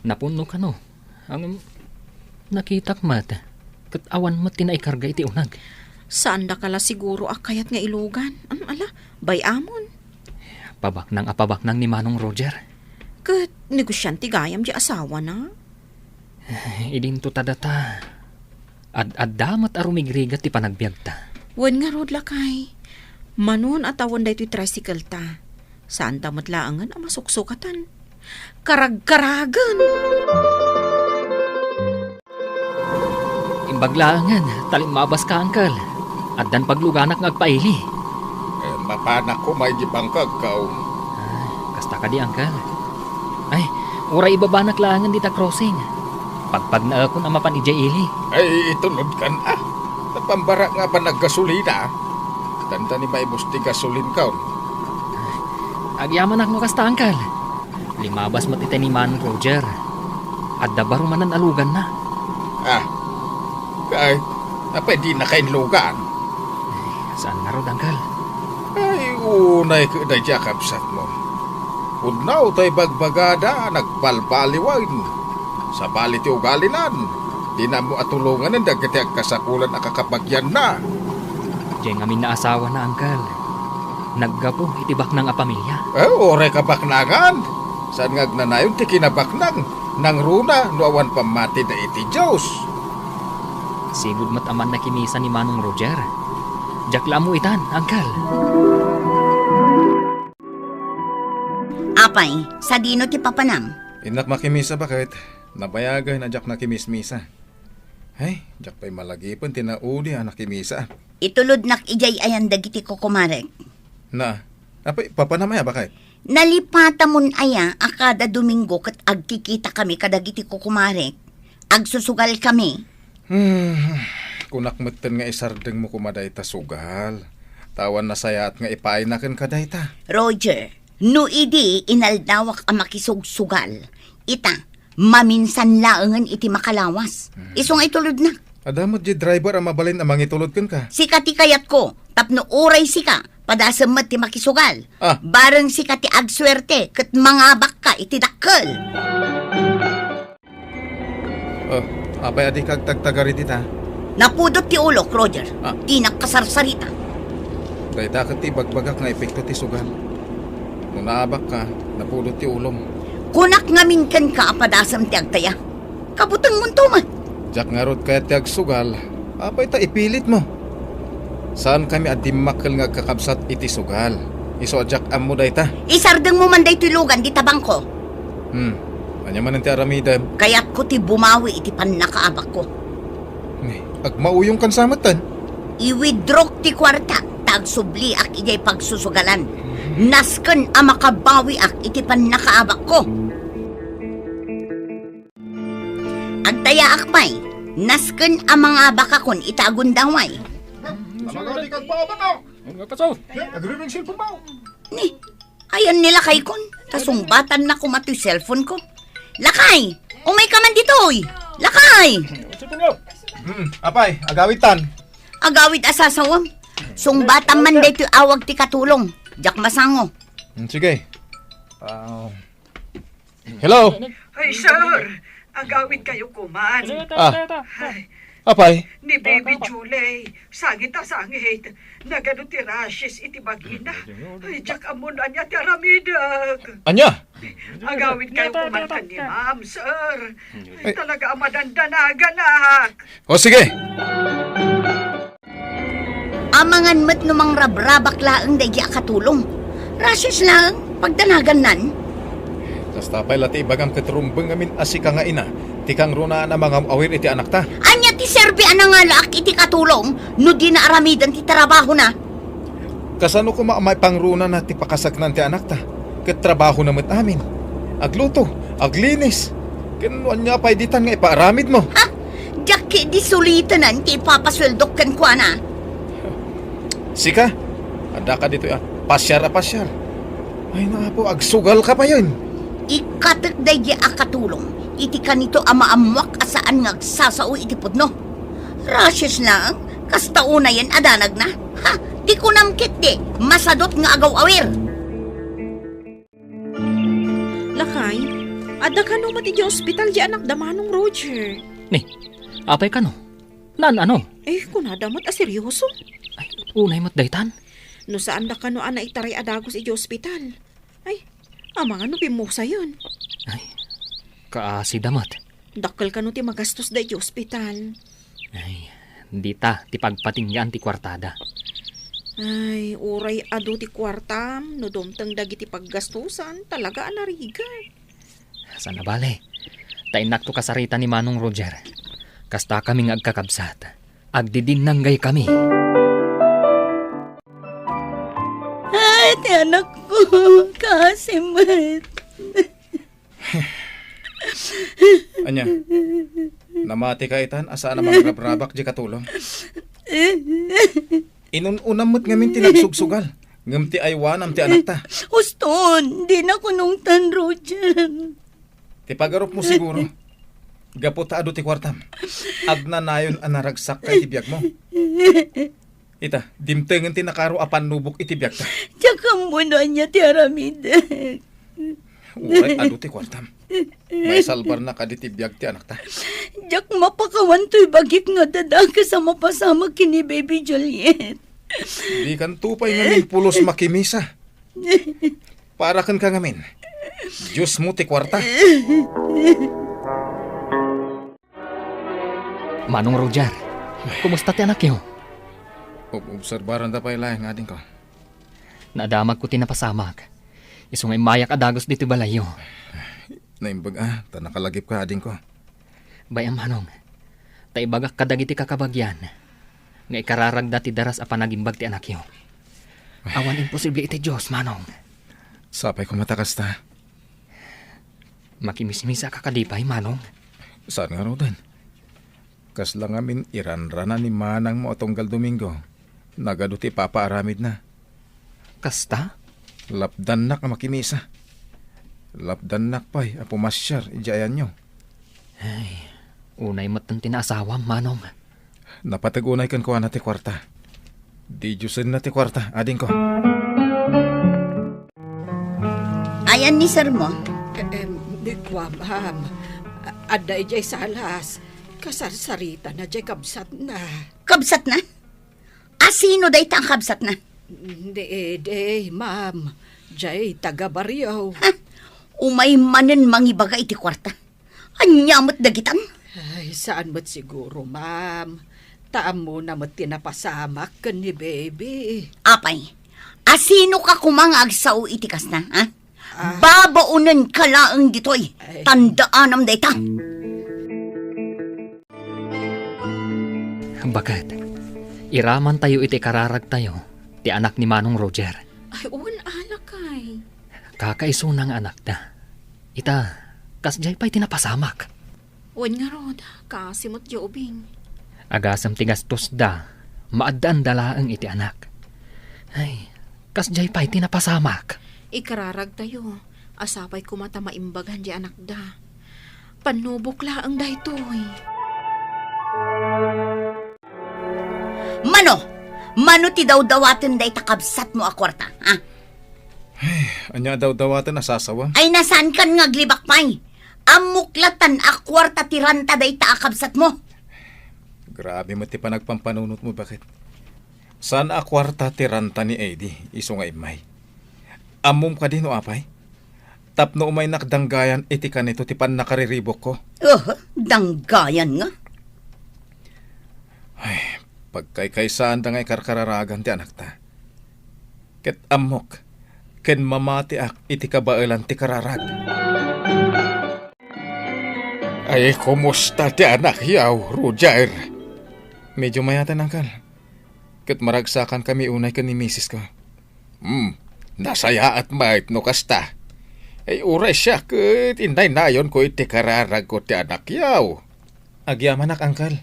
Napunno kano. Ngem nakitak met, ket awan met ti naikarga iti uneg. Saandaka la siguro a kayat nga ilugan. Am, ala, bay-amon. Pabaknang a pabaknang ni Manong Roger. Ket negosiante gayam ti asawana? Idinto ta data. Ad-adda met a rumigrigat ti panagbiagta. Wen ngarud, lakay. Manon a tawen daytoy tricycle ta. Saanta met laengen a masuksukatan. Karagkaragen. Imbag laengen, ta limmabaska, Uncle. Addan pagluganak nga agpaili. Eh, mapanak koma idiay bangkagko. Ay, kasta kadi, Uncle? Ay, uray ibabanak laengen dita crossing. Pagpagnaekon a mapan idiay ili. Ay, itunodkan a. Napambarak nga apan aggasolina. Dandani maibus ti gasolinko. Agyamanak no kasta, Uncle. Limabas met itay ni Manong Roger. Adda baro manen a luganna. Ah, kay, apay dinaka inlugan? Saan ngarud, Uncle? Ay, unay ket daydi a kabsatmo. Pudno tay bagbagada, nagbalbaliwen. Sabali ti ugalinan, dina ammo a tulonganen dagiti agkasapulan a kakabagianna. Diay ngamin nga asawana, Uncle. Naggapu iti baknang a pamilia. Eh, uray kabaknangan. Saan nga agnanayon ti kinabaknang, nangruna no awan pammatida iti Dios. Sigud met a mannakimisa ni Manong Roger. Diak la ammo itan, Uncle. Apay, sadino ti papanam? Innak makimisa, baket. Nabayagen a diak nakimismisa. Ay, diak pay malagipen ti naudi a nakimisa. Itulodnak idiay ayan dagiti kukumarek. Na, apay, papanam aya, baket? Nalipatamon aya a kada Domingo ket agkikitakami kadagiti kukumarek? Agsusugalkami. Hmm, kunak metten nga isardengmo koma dayta sugal. Ta awan nasayaat nga ipaayna kenka dayta. Roger, no idi inaldawak a makisugsugal, ita, maminsan laengen iti makalawas. Hmm. Isu nga itulodnak. Adda met di driver a mabalin a mangitulod kenka. Sika ti kayatko, tapno uray sika, padasem met ti makisugal. Ah. Bareng sika ti agsuerte ket mangabakka iti dakkel. Oh, apay a dika agtagtagari dita? Napudot ti ulok, Roger. Ah. Dinak kasarsarita. Dayta ket ti ibagbagak nga epekto ti sugal. No naabakka, napudot ti ulom. Kunak ngamin kenka a padasem ti agtaya. Kabutengmonto met. Diak ngarud kayat ti agsugal. Apay ta ipilitmo? Saankami a dimmakkel nga agkakabsat iti sugal. Isu a diak ammo dayta. Isardengmo man daytoy lugan dita bangko. Hmm. Ania manen ti aramidem? Kayatko ti bumawi iti pannakaabakko. Ni, agmauyongkan sa metten? I-withdrawk ti kuarta, ta agsubliak idiay pagsusugalan. Nasken a makabawiak iti pannakaabakko. Agtayaak pay, nasken a mangabakakon ita a gundaway. Amagaw, di kagpaabak, ah. Ano nga kaso? Nagriring cellphone mo. Ni, ayan ni lakaykon. Ta sungbatanna koma toy cellphone ko. Lakay! Umayka man ditoy! Lakay! Cellphone mo. Hmm, apay, agawid tan. Agawid a sasawem. Sungbatan man daytoy awag ti katulong. Diak masango. Hmm, sige. Ah, hello? Ay, sir! Agawid kayo kuman. Ah. Ay, apay? Ni Baby Julie, sangit a sangit. Nagadu ti rashes iti bagina. Ay, diak ammo no ania ti aramidek. Ania? Agawid kayo kuman ken ni ma'am, sir. Ay, talaga a madandanaganak. O, sige. Amangan met no mangrabrabak laeng daydi a katulong. Rashes laeng, pagdanagannan. Kasta pay la ti ibagam ket rumbeng ngamin a sika nga ina, ti kangrunaan a mangaw-awir iti anakta. Ania ti serbi a nangalaak iti katulong no dina aramiden ti trabahona? Kasano koma a maipangrunana ti pakasaknaan ti anakta? Ket trabahona met amin. Agluto, aglinis. Ken no ania pay ditan nga ipaaramidmo? Ha? Diak ketdi sulitenan ti ipapasueldok kenkuana. Sika, addaka ditoy a pasiar a pasiar. Ay, naapo, agsugal ka payen. Ikkatek daydi a katulong iti kanito a maammoak a saan nga agsasao iti pudno. Rashes laeng, kasta unayen a danagna. Ha, di kunam ketdi, masadot nga agaw-awir. Lakay, adda kano met idiay ospital di anakda Manong Roger. Ni, apay kano? Naan-ano? Eh, kunada met a seryoso. Ay, unay met daytan. No saanda kano a naitaray a dagus idiay ospital. Ay, amangan no pimmusayen. Ay, kaasida met. Dakkel kano ti magastos da idiay ospital. Ay, dita ti pagpatinggaan ti kuartada. Ay, uray adu ti kuartam, no dumteng dagiti paggastosan, talaga a narigat. Saan a bale, ta innakto kasarita ni Manong Roger. Kastakami nga agkakabsat. Agdidinnanggay kami. Ay, ti anak ko, kaasi met. Ania, namati ka itan a saan a mangrabrabak di katulong? Inun-unam met ngamin ti nagsugsugal, ngem ti aywanam ti anakta. Uston, dina kunongtan, Roger. Ti pagarupmo siguro, gapu ta adu ti kuartam, agnanayon a naragsak ka iti biagmo. Ita, dimtengen ti nakaro a pannubok iti biagta. Diak ammo no ania ti aramidek. Uray adu ti kuartam, maisalbarna kadi ti biag ti anakta. Diak mapakawan toy bagik nga dadakes a mapasamak ken ni Baby Juliet. Dikanto pay ngamin pulos makimisa. Para kenka ngamin, Diosmo ti kuarta. Manong Roger, kumusta ti anakyo? Ob-, obserbaranda pay laeng, adingko. Nadamagko ti napasamak. Isu nga immayak a dagus ditoy balayyo. Naimbag a, ta nakalagipka, adingko. Bay-am, Manong, ta ibagak kadagiti kakabagian nga ikararagda ti daras a panagimbag ti anakyo. Awan imposible iti Dios, Manong. Sapay koma ta kasta. Makimismisaka kadi pay, Manong? Saan ngaruden? Kasla ngamin iranrana ni manangmo a tunggal Domingo, nagadu ti ipapaaramidna. Kasta? Lapdannak a makimisa. Lapdannak pay a pumasiar idiay ayanyo. Ay, unay metten ti naasawam, Manong. Napateg unay kenkuana ti kuarta. Didiosenna ti kuarta, adingko. Ayan ni sermo? Em, di kua, ma'am. A-, adda idiay salas. Kasarsaritana diay kabsatna. Kabsatna? Asino dayta a kabsatna? Di, di, ma'am. Diay taga-barrio. Ha? Umay manen mangibaga iti kuarta. Ania met dagitan? Ay, saan met siguro, ma'am. Ta ammona met ti napasamak ken ni Baby. Apay, asino ka koma nga agsao iti kasta, ha? Ah. Babaonenka laeng ditoy. Ay. Tandaanam dayta. Baket, iramantayo iti kararagtayo ti anak ni Manong Roger. Ay, wen, alakay. Kakaisuna nga anakda. Ita, kasdiay pay ti napasamak. Wen ngarud, kaasi met diay ubing. Agasem ti gastosda, maaddaanda laeng iti anak. Ay, kasdiay pay ti napasamak. Ikararagtayo, a sapay koma ta maimbagan diay anakda. Pannubok laeng daytoy. Mano? Mano ti dawdawaten dayta kabsatmo a kuarta, ha? Ay, ania a dawdawaten a sasawam? Ay, nasaankan nga aglibak pay. Ammok latan a kuarta ti ranta dayta a kabsatmo. Grabe met ti panagpampanunotmo, baket. Saan a kuarta ti ranta ni Eddie, isu nga immay. Ammom kadi no apay? Tapno umaynak danggayan iti kanito ti pannakariribukko. Oh, danggayan nga? Ay, pagkaykaysaanda nga ikarkararagan ti anakta. Ket ammok, ken mamatiak iti kabaelan ti kararag. Ay, kumusta ti anakyaw, Roger? Medyo mayaten, Uncle. Ket maragsakankami unay ken ni misis ko. Hmm, nasayaat met no kasta. Ay, uray siak ket innaynayonko iti kararagko ti anakyaw. Agyamanak, Uncle.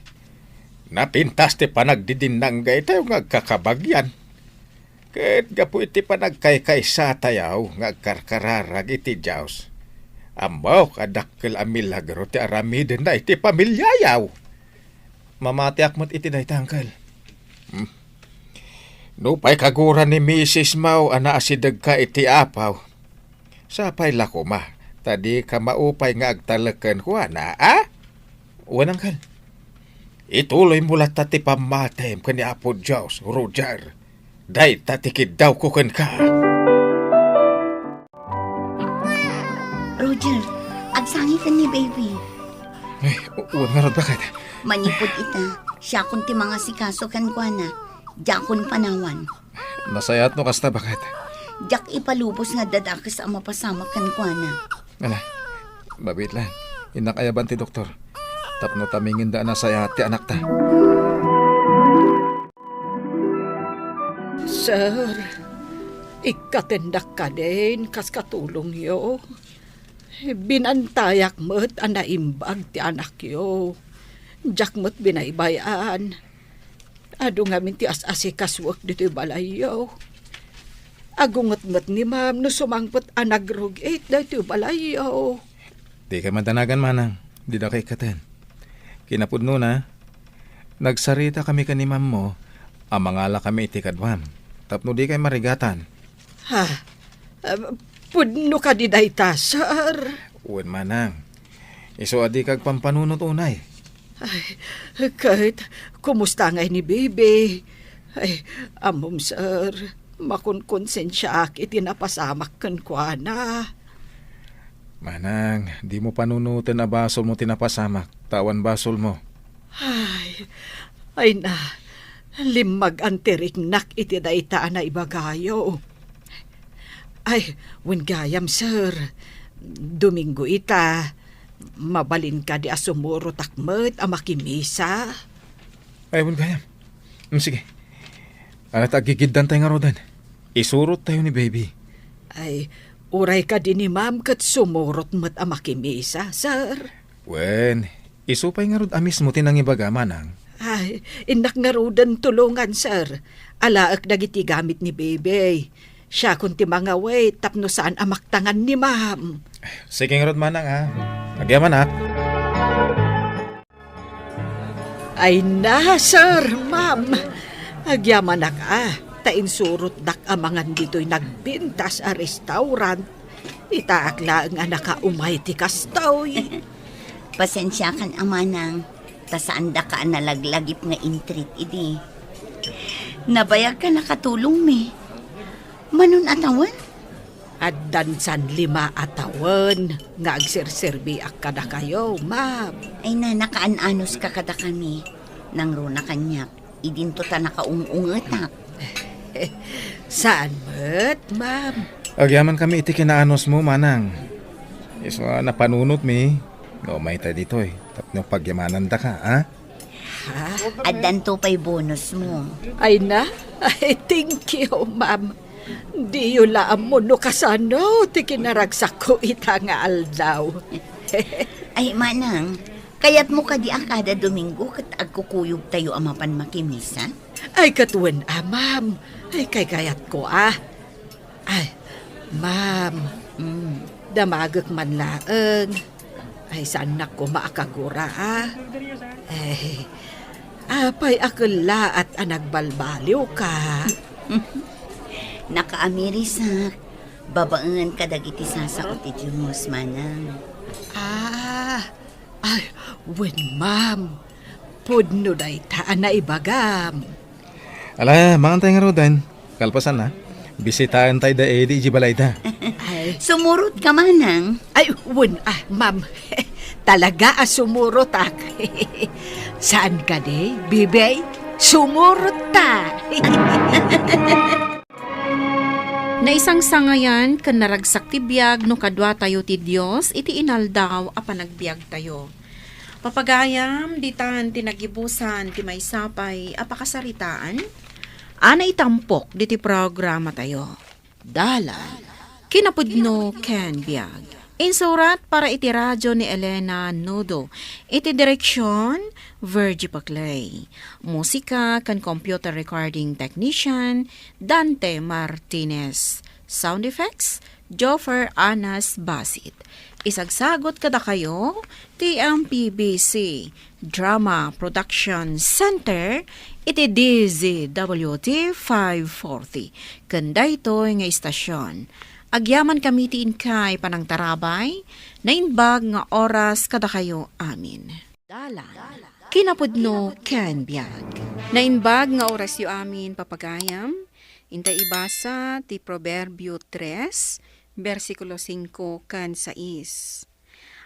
Napintas ti panagdidinnanggaytayo nga agkakabagian. Ket gapu iti panagkaykaysa tayo nga agkarkararag iti Dios, ammok a dakkel a milagro ti aramidenna iti pamiliayo. Mamatiak met iti dayta, Uncle. Hmm. Nupay kagura ni misis mo a naasidegka iti Apo, sapay la koma ta dika maupay nga agtalek kenkuana, a? Wen, Uncle. Ituloymo latta ti pammatim ken ni Apo Dios, Roger. Dayta ti kiddawko kenka. Roger, agsangiten ni Baby. Ay, u-, wen ngarud, baket? Manipud ita, siakon ti mangasikaso kenkuana. Diakon panawan. Nasayaat no kasta, baket? Diak ipalubos nga adda dakes a mapasamak kenkuana. Ala, Mabiit laeng. Innak ayaban ti doktor. Tapno tamingenda a nasayaat ti anakta. Sir, ikkatendak kadin kas katulongyo. Binantayak met a naimbag ti anakyo. Diak met binaybay-an. Adu ngamin ti as-asikasuek ditoy balayyo. Agunget met ni Ma'am no sumangpet a nagrug-it daytoy balayyo. Dikay madanagan, manang. Didaka ikkaten. Kinapudnona, nagsaritakami ken ni Ma'am mo a mangalakami iti kaduam tapno dikay marigatan. Ha? Ah, pudno kadi dayta, sir? Wen, manang. Isu a dika agpampanunot unay. Ay, ket kumusta ngay ni Bibi? Ay, ammom, sir, makonkonsensiaak iti napasamak kenkuana. Manang, dimo panunoten a basolmo ti napasamak, ta awan basolmo. Ay, ay na, limmagan ti riknak iti dayta a naibagayo. Ay, wen gayam, sir. Domingo ita, mabalin kadi a sumurotak met a makimisa? Ay, wen gayam. Mm, sige. Ala ta aggigiddan tayo ngaruden. Isurot tayo ni Baby. Ay, uray kadi ni Ma'am ket sumurot met a makimisa, sir. Wen, isu pay ngarud a mismo ti nangibaga, manang. Ay, innak ngaruden tulongan, sir. Alaek dagiti gamit ni Baby. Siakon ti mangawit tapno saan a maktangan ni Ma'am. Sige ngarud, manang, a. Agyamanak. Ay na, sir, ma'am. Agyamanak a, ta insurotdak a mangan ditoy nagbintas a restaurant. Itaak laeng a nakaumay ti kastoy. Pasensiakan a, manang, ta saandaka a nalaglagip nga intreat idi. Nabayagka nakatulongmi. Manon a tawen? Addan san lima a tawen nga agserserbiak kadakayo, ma'am. Ay, nanakaan-anos ka kadakami. Nangruna kaniak, idinto ta nakaung-ungetak. Saan met, ma'am? Agyaman kami iti kinaanosmo, manang. Isu a napanunotmi, nga umayta ditoy, tapno pagyamanandaka, a? Ha? Addanto pay bonus mo. Ay na? Ay, thank you, ma'am. Diyo la ammo no kasano ti kinaragsakko ita nga aldaw. Ay, manang, kayatmo kadi a kada Domingo ket agkukuyogtayo a mapan makimisa? Ay, ket wen a, ma'am. Ay, kaykayatko a. Ay, ma'am, mm, damagek man laeng. Ay, saannak koma a kagura, a. Ay, apay a kellaat a nagbalbaliwka? Nakaamirisak, babaen kadagiti sasao ti Dios, manang. Ah, ay, wen, ma'am. Pudno dayta a naibagam. Ala, mangan tayo ngaruden. Kalpasan, a. Bisitaen tayo da Eddie iti balayda. Ay. Sumurot ka, manang. Ay, wen, a, ma'am. Talaga a sumurotak. Saan kadi, Bibey? Sumurot ta. Naisangsangayan ken naragsak ti biag no kaduatayo ti Dios iti inaldaw a panagbiagtayo. Papagayam, ditan ti nagibusan ti maysa pay a pakasaritaan a naitampok diti programatayo. Dalan, kinapudno ken biag. Insurat para iti radyo ni Elena Nudo. Iti direksyon, Virgie Paclay. Musika ken computer recording technician, Dante Martinez. Sound effects, Joffer Anas Basit. Isagsagot kadakayo ti M P B C Drama Production Center iti D Z W T five forty. Ken daytoy nga istasyon, agyaman kami ti inkay panangtarabay, naimbag nga oras kadakayo amin. Dalan, kinapudno ken biag. Naimbag nga orasyo amin, papagayam. Intay ibasa ti Proverbio tres, bersikulo singko ken sais.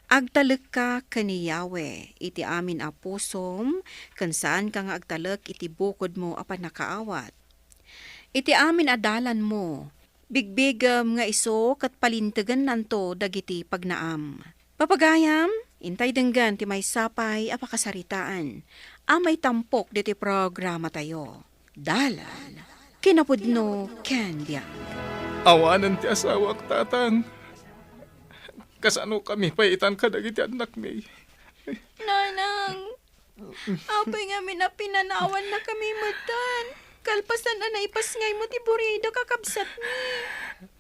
Agtalekka ken ni Yahweh iti amin a pusom, ken saanka nga agtalek iti bukodmo a pannakaawat. Iti amin a dalanmo, bigbigem nga isu ket palintegennanto dagiti pagnaam. Papagayam, intay denggen ti maysa pay a pakasaritaan a maitampok ditoy programatayo. Dalan, kinapudno ken biag. Awanen ti asawak, Tatang. Kasano kami pay itan kadagiti annakmi? Nanang, apay ngamin a pinanawannakami metten, kalpasan a naipasngaymo ti buridak a kabsatmi?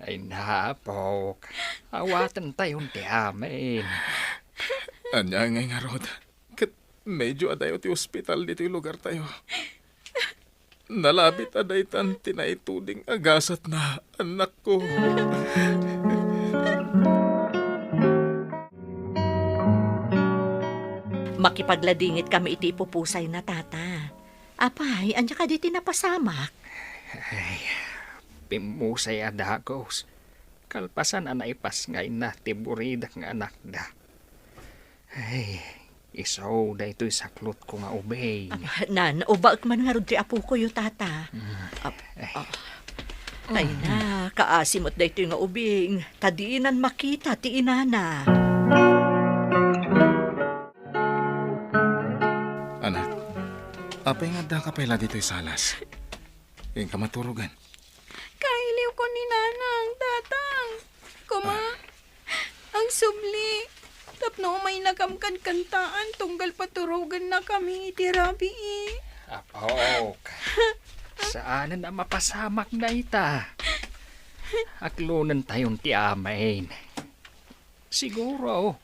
Ay, apok. Awatentayon ti amin. Ania ngay ngarud? Ket medyo adayo ti ospital ditoy lugartayo. Nalabit a daytan ti naituding a gasatna, annakko. Makipagladingit kami iti ipupusayna, Tata. Apay, ania kadi ti napasamak? Ay, pimmusay a dagus. Kalpasan a naipasngayna ti buridak nga anakda. Ay, isu daytoy saklotko nga ubing. Ah, nan, ubaek man ngarud ti apokoyo, Tata. Mm. Ap-, Ay. ah. Ay na, kaasi met daytoy nga ubing, ta dinan makita ti inana. Anak, apay nga addaka pay la ditoy salas? Inka maturogan. Kailiwko ni Nanang, Tatang. Koma, agsubli, tapno umaynakam kad kantaan tunggal paturogannakami iti rabii. Apok, saanen a mapasamak dayta. Aklonentayon ti amin. Siguro,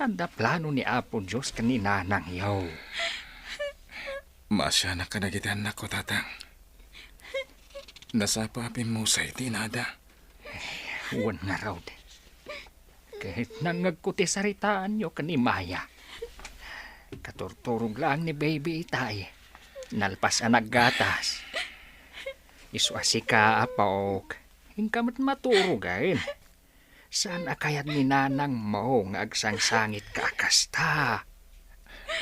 adda plano ni Apo Dios ken ni nanangyo. Maasianak kadagiti annakko, Tatang. Nasapa a pimmusay ti inada. Wen ngarud. Ket nangngegko ti saritaanyo ken ni Maya. Katurturog laeng ni Baby itay. Nalpas a naggatas. Isu a sika, Apok. Inka met maturogen. Saan a kayat ni nanangmo nga agsangsangitka a kasta?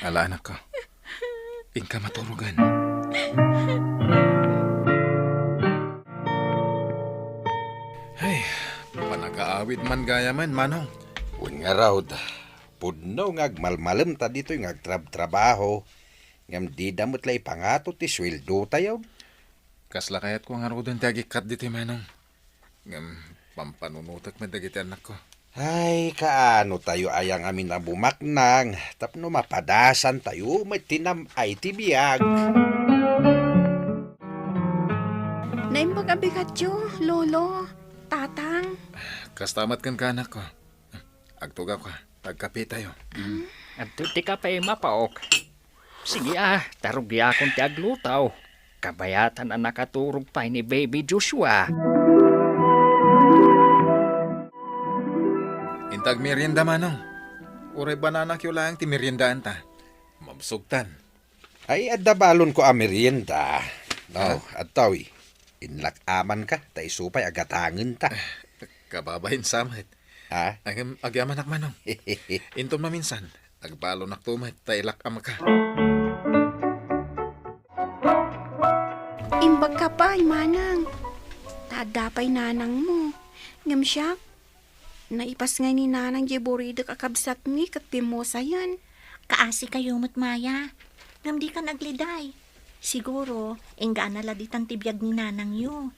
Ala, anakko. Inka maturogan. Ay, panagaawid man gayamen, Manong. Wen ngarud, pudno nga agmalmalemta ditoy nga agtrabtrabaho, ngem dida met la ipangato ti sueldotayo. Kasla kayatko ngaruden ti agikkat ditoy, Manong. Ngem pampanunotek met dagiti annakko. Ay, kaano tayo aya ngamin a bumaknang tapno mapadasan tayo met ti nam-ay ti biag? Naimbag a bigatyo, Lolo, Tatang. Kasta met kenka, anakko. Agtugawka, agkape tayo. Adto ti kape, Apok. Sige a, ta rugiakon ti agluto. Kabayatan a nakaturog pay ni Baby Joshua. Inta agmerienda, Manong. Uray banana cue laeng ti meriendaanta. Mabsogtan. Ay, adda balonko a merienda. No, adtoy. Inlak-amanka, ta isu pay a gatangenta. Kababain sa met. Ha? Agam-, agyamanak, Manong. Inton maminsan, agbalonakto met ta ilak-amka. Imbagka pay, Manang. Ta adda pay nanangmo. Ngem siak, naipasngay ni Nanang diay buridak a kabsatmi ket pimmusayen. Kaasikayo met, Maya. Ngem dika nagleday. Siguro, inggana la ditan ti biag ni nanangyo.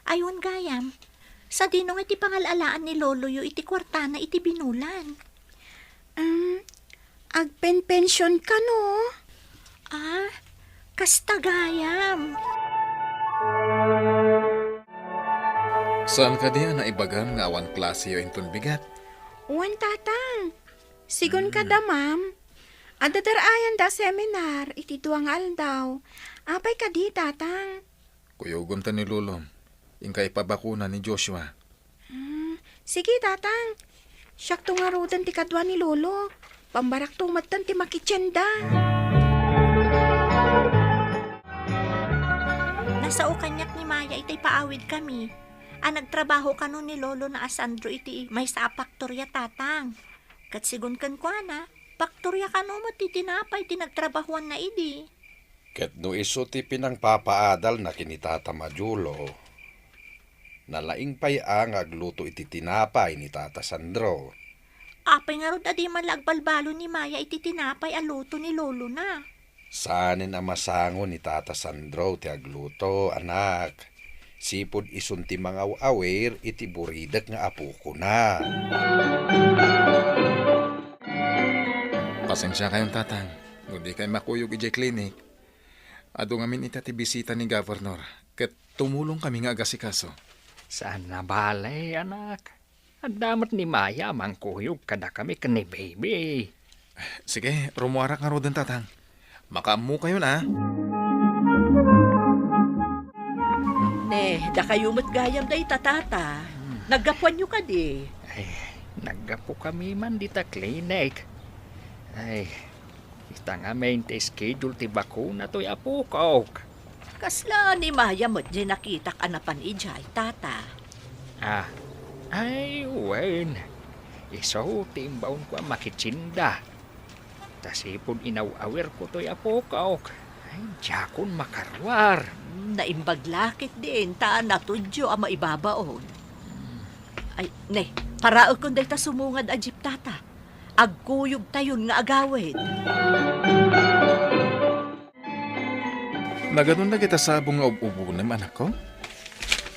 Ay wen gayam, sadino ngay ti pangal-alaan ni loloyo iti kuartana iti binulan? Um, agpenpension kano? Ah, kasta gayam. Saan kadi a naibagam nga awan klaseyo inton bigat? Wen, Tatang. Sigun kada, ma'am, adda dar-ayanda a seminar iti dua nga aldaw. Apay kadi, Tatang? Kuyogom ta ni Lolom. Inka ipabakuna ni Joshua. Hmm, sige, Tatang. Siakto ngaruden ti kadua ni Lolo. Pambarakto metten ti makitienda. Nasao kaniak ni Maya iti paawid kami. A nagtrabaho kano ni Lolo na a Sandro iti maysa a paktoria, Tatang. Ket sigun kenkuana, paktoria kano met ti tinapay ti nagtrabahoanna idi. Ket no isu ti pinangpapaadalna ken ni Tata Majulo, nalaing pay a nga agluto iti tinapay ni Tata Sandro. Apay ngarud a di man la agbalbalo ni Maya iti tinapay a luto ni lolona? Saanen a masango ni Tata Sandro ti agluto, anak. Sipud isun ti mangaw-awir iti buridek nga apokona. Pasensiakayon, Tatang, no dikay makuyog idiay klinik. Adu ngamin ita ti bisita ni Governor, ket tumulongkami nga agasikaso. Saan a bale, anak. Adda met ni Maya a mangkuyog kadakami ken ni Baby. Sige, rummuarak ngaruden, Tatang. Makaammokayon, a. Ne, dakayo met gayam dayta, Tata. Hmm. Naggapuanyo kadi? Ay, naggapukami man dita klinik. Ay, ita ngamin ti schedule ti bakuna toy apokok. Kasla ni Maya met diay nakitak a napan idiay, Tata? Ah, ay, wen. Isu ti imbaonko a makitsinda. Ta sipud inaw-awirko toy apokok, ay, diakon makaruar. Hmm, naimbag la ketdin ta natudyo a maibabaon. Ay, ne, paraekon dayta sumungad a jeep, Tata. Agkuyogtayon nga agawid. Naganon dagita sabong nga ub-ubonem, anakko?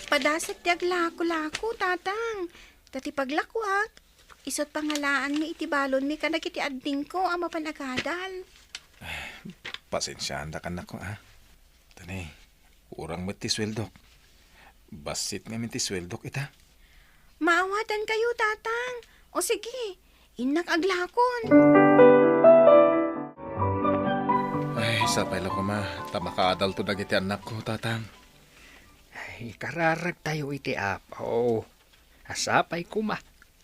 Padasek ti aglako-lako, Tatang. Ta ti paglakuak, isut' pangalaanmi iti balonmi kadagiti adingko a mapan agadal. Pasensiaandak, anakko, a. Tani, kurang met ti sueldok. Bassit ngamin ti sueldok ita. Maawatankayo, Tatang. O sige, innak aglakon. Ay, sapay la koma, ta makaadalto dagiti annakko, Tatang. Ay, ikararagtayo iti Apo. A sapay koma,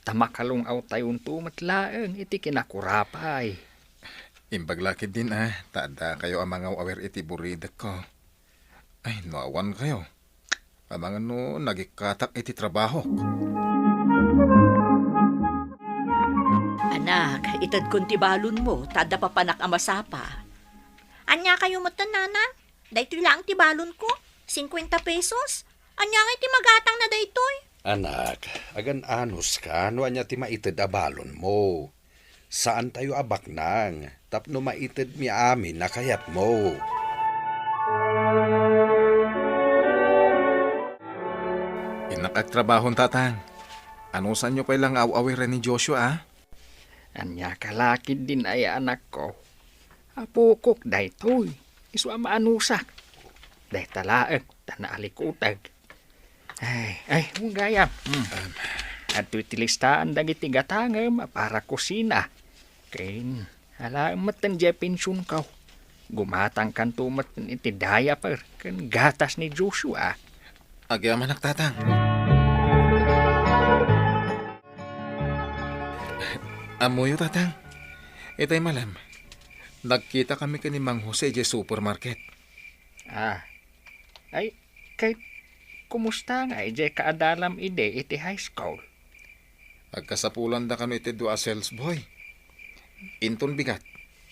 ta makalung-awtayonto met laeng iti kinakurapay. Imbag la ketdin, a, ta addakayo a mangaw-awir iti buridekko. Ay, no awankayo, amangan no nagikkatak iti trabahok. Anak, itedkon ti balonmo, ta adda papanak a masapa. Ania kayo metten, Nana? Daytoy laeng ti balonko, cincuenta pesos. Ania ngay ti magatangna daytoy? Anak, agan-anuska no ania ti maited a balonmo. Saantayo a baknang tapno maitedmi amin a kayatmo. Innak agtrabahon, Tatang. Anusanyo pay la nga aw-awiren ni Joshua, a? Ania ka la ketdin aya, anakko? Apokok daytoy. Isu a maanusak. Dayta laeng ta naalikutek. Ay, ay, gayam. Hmm. Adtoy ti listaan dagiti gatangem a para kusina. Ken alaem metten diay pensionko. Gumatangkanto metten iti diaper ken gatas ni Joshua. Agyamanak, Tatang. Ammoyo, Tatang. Itay malem, nagkitakami ken ni Mang Jose idiay supermarket. Ah. Ay, ket kumusta ngay diay kaadalam idi iti high school? Agkasapulanda kano iti dua a sales boy. Inton bigat,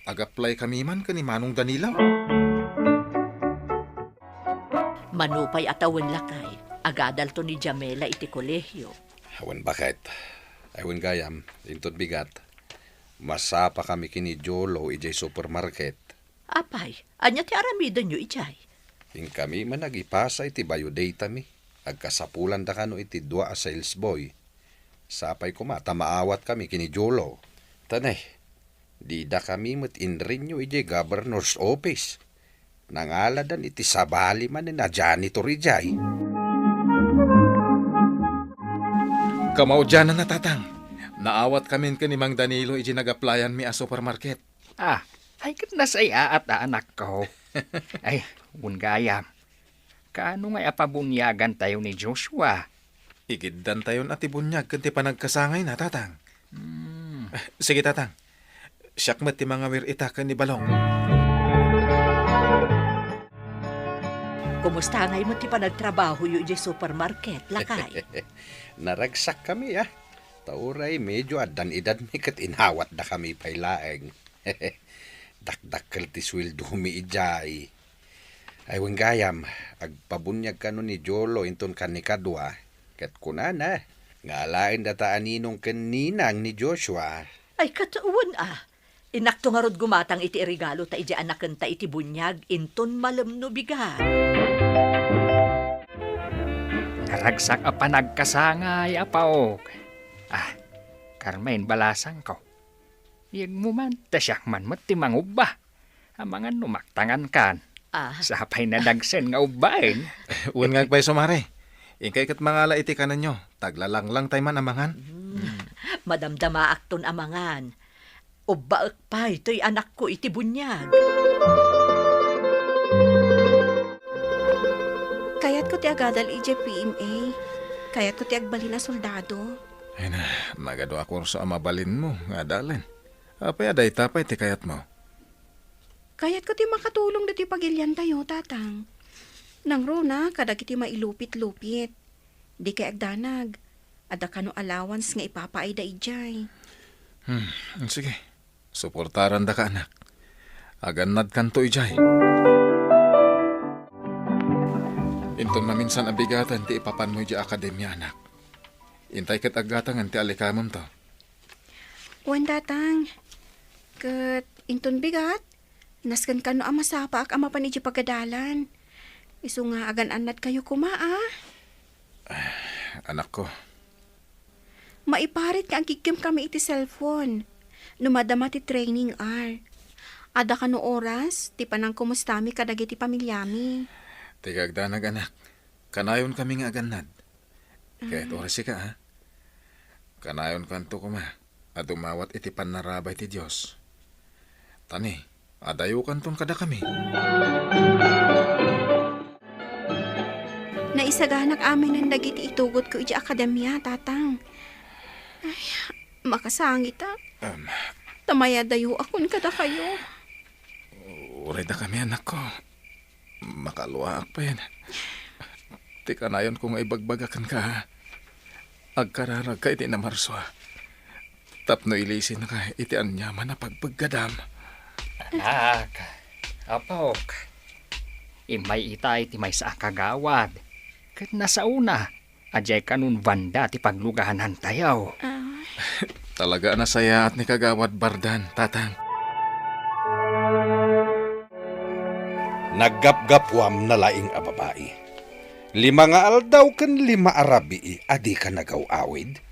ag-apply kami man ken ni Manong Danilo. Mano pay a tawen, lakay, agadalto ni Jamela iti kolehio. Wen baket. Ay, wen gayam, inton bigat, masapa kami ken ni Jolo idiay supermarket. Apay, ania ti aramidenyo idiay? Inkami man agipasa iti biodata mi. Agkasapulanda kano iti dua a sales boy. Sapay koma ta maawatkami ken ni Jolo. Ta ne, didakami met inrinyo idiay governor's office. Nangaladan iti sabali manen a janitor idiay. Kamaudiananna, Tatang. Naawatkamin ken ni Mang Danilo idiay nag-applyanmi a supermarket. Ah, ay ket nasayaat a anakko. Ay, wen gayam. Kaano ngay a pabuniagantayo ni Joshua? Igiddantayon a ti buniag ken ti panagkasangayna, Tatang. Hmm. Sige, Tatang. Siak met ti mangawir ita ken ni Balong. Kumusta ngay met ti panagtrabahoyo idiay supermarket, lakay? Naragsakkami, a. Ta uray medyo addan edadmi ket inawatdakami pay laeng. Dakdakkel ti sueldomi idiay. Ay, wen gayam, agpabuniag kano ni Jolo inton kanikadua, ket kunana, Nga alaen data a ninong ken ninang ni Joshua. Ay, ket wen a. Innakto ngarud gumatang iti iregalo ta idiay anakenta iti buniag inton malem no bigat. Naragsak a panagkasangay, apaok. Ah, Carmen, balasangko. Yegmo man, ta siak man met ti mangubba. Amangan no maktangankan. Ah. Sapay nadagsen nga ubbaen. Wen nga agpayso, Mare. Inkay ket mangala iti kanenyo, ta aglalanglangtay man amangan. Hmm. Madamdamaakton amangan. Ubbaek pay toy anakko iti buniag. Kayatko ti agadal idiay P M A. Kayatko ti agbalin a soldado. Ay na, nagadu a kurso a mabalinmo nga adalen. Apay a dayta pay ti kayatmo? Kayatko ti makatulong ditoy pagiliantayo, Tatang. Nangruna kadagiti mailupit-lupit. Dikay agdanag. Adda kano allowance nga ipapaayda idiay. Hmm, sige. Suportarandaka, anak. Agannadkanto idiay. Inton maminsan a bigaten ti ipapanmo idiay akademia, anak. Intay ket aggatangen ti allikamemto. Wen, Tatang. Ket inton bigat, nasken kano a masapaak a mapan idiay pagadalan. Isu nga agan-annadkayo koma, a? Anakko. Maiparit nga aggikkemkami iti cellphone no madama ti training hour. Adda kano oras ti panangkomustami kadagiti pamiliami. Ti agdanag, anak. Kanayonkami nga agannad. Ket oras sika, ha? Kanayonkanto koma a dumawat iti pannarabay ti Dios. Ta ni, adayokanton kadakami. Naisaganak aminen dagiti itugotko idiay akademia, Tatang. Ay, makasangita. Em. Ta mayadayoakon kadakayo. Uray dakami, anakko. Makaluaak pay. Ti kanayonko nga ibagbaga kenka, agkararagka iti Namarsua tapno ilisinka iti aniaman a pagpeggadam. Anak, apok, immay ita iti maysa a kagawad, ket nasaona a diay kanon banda ti pagluganantayo. Ah. Talaga a nasayaat ni Kagawad Bardan, Tatang. Naggapgapuam na laeng a babai. Lima nga aldaw ken lima a rabii a dika nagaw-awid.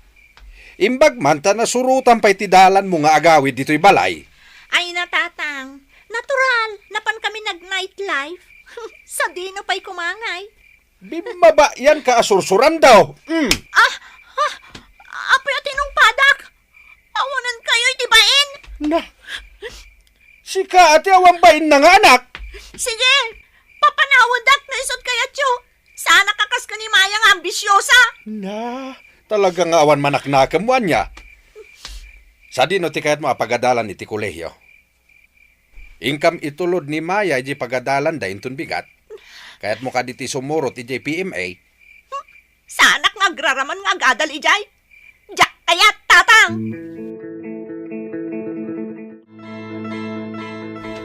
Imbag man ta nasurotan pay ti dalanmo nga agawid ditoy balay. Ay na, Tatang. Natural, napan kami nag-nightlife. Sadino pay kumangay? Bimmabaianka a sursuran daw. Mm. Ah, ah, apay a tinungpadak? Awanan kayo iti bain. Na, sika a ti awan bain na nga anak. Sige, papanawandak no isut kayatyo. Saanak a kas ken ni Maya nga ambisyosa. Na, talaga nga awan manaknakemmo ania. Sadino ti kayatmo a pagadalan iti kolehio? Inkam itulod ni Maya idiay pagadalanda inton bigat. Kayatmo kadi ti sumurot idiay P M A? Saanak nga agraraman nga agadal idiay. Diak kayat, Tatang!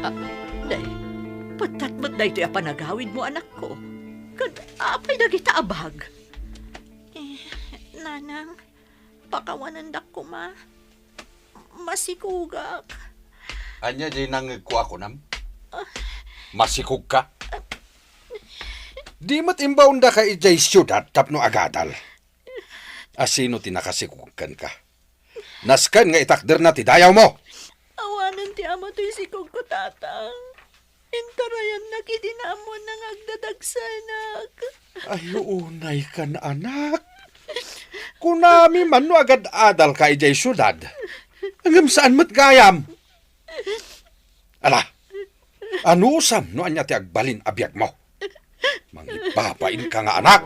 Ah, day, pettat met daytoy a panagawidmo, anakko. Ket apay dagita a bag? Eh, Nanang, pakawanendak koma. Masikogak. Ania diay nangngegko a kunam? Ah. Masikogka? Di met imbaondaka idiay siudad tapno agadal. A sino ti nakasikog kenka? Nasken nga itakderna ti dayawmo! Awanen ti ama toy sikogko, Tatang. Intarayannak iti naammoanna nga agdadagsenak. Ay, unaykan, anak. Kunami man no agad-adalka idiay siudad. Ngem saan met gayam. Ala, anusam no ania ti agbalin a biagmo? Mangibabainka nga anak!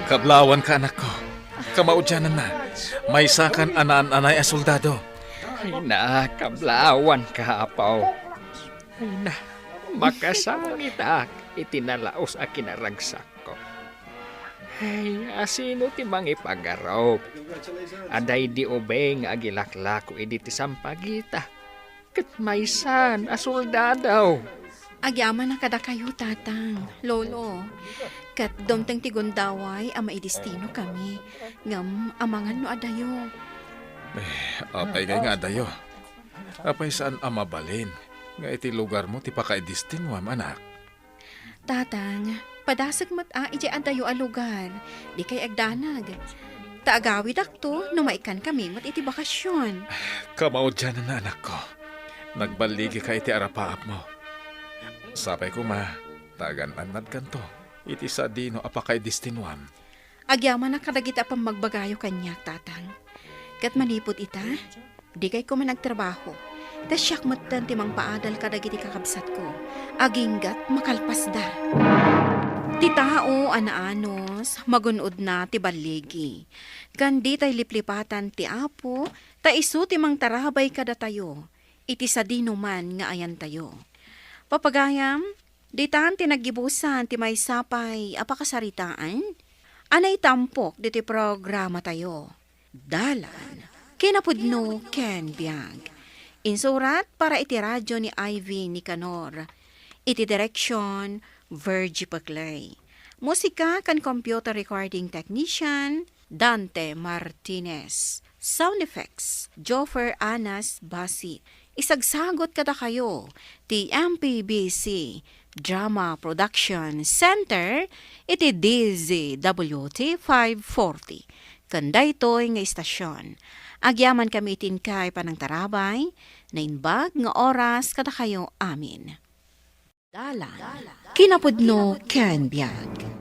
Kablawanka, anakko. Kamaudiananna, maysakan a naan-anay a soldado. Ay na, kablaawanka, Apo. Ay na, makasangitak iti nalaus a kinaragsakko. Ay, asino ti mangipagarup? Adda idi ubing nga agilaklako idi ti sampagita. Ket maysan a soldado. Agyamanak kadakayo, Tatang, Lolo. Ket dumteng ti gundaway a maidestino kami, ngem amangan no adayo. Eh, apay ngay nga adayo? Apay saan a mabalin nga iti lugarmo ti pakaidestinuam, anak? Tatang, padasek met a idiay adayo a lugar. Dikay agdanag. Ta agawidakto no maikkan kami met iti bakasion. Kamaudiananna, anakko. Nagballigika iti arapaapmo. Sapay koma, ta agan-annadkanto iti sadino a pakaidestinuam. Agyamanak kadagiti a pammagbagayo kaniak, Tatang. Ket manipud ita, dikay koma nagtrabaho. Ta siak metten ti mangpaadal kadagiti kakabsatko, aginggat makalpasda. Ti tao a naanus, magun-odna ti balligi. Ken ditay liplipatan ti Apo, ta isu ti mangtarabay kadatayo iti sadinoman nga ayantayo. Papagayam, ditan ti naggibusan ti maysa pay a pakasaritaan a naitampok ditoy programatayo. Dalan, kinapudno ken biag. Insurat para iti radio ni Ivy Nicanor. Iti direksyon, Virgie Paclay. Musika ken computer recording technician, Dante Martinez. Sound effects, Joffer Anas Basi. Isagsagot kadakayo ti M P B C Drama Production Center iti D Z W T five forty. Ken daytoy nga istasion, agyamankami iti inkay panangtarabay, naimbag nga oras kadakayo amin. Dalan, kinapudno ken biag.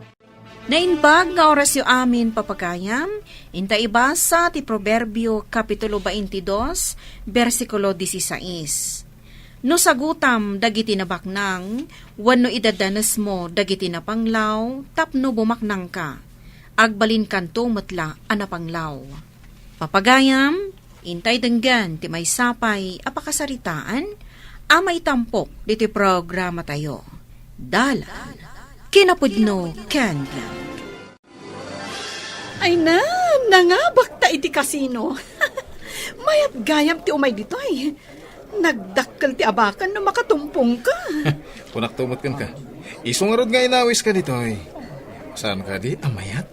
Naimbag nga orasyo amin, papagayam, inta ibasa ti Proverbio, Kapitulo twenty-two, bersikulo dieciséis. No sagutam dagiti nabaknang, wenno idadanesmo dagiti napanglaw tapno bumaknangka, agbalinkanto met la a napanglaw. Papagayam, intay denggen ti maysa pay a pakasaritaan a maitampok ditoy programatayo. Dalan, kinapudno ken biag. Ay na, nangabakta iti kasino. Mayat gayam ti umay ditoy. Nagdakkel ti abakan no makatumpongka. Kunakto met kenka. Isu ngarud nga inawiska ditoy. Saan kadi a mayat?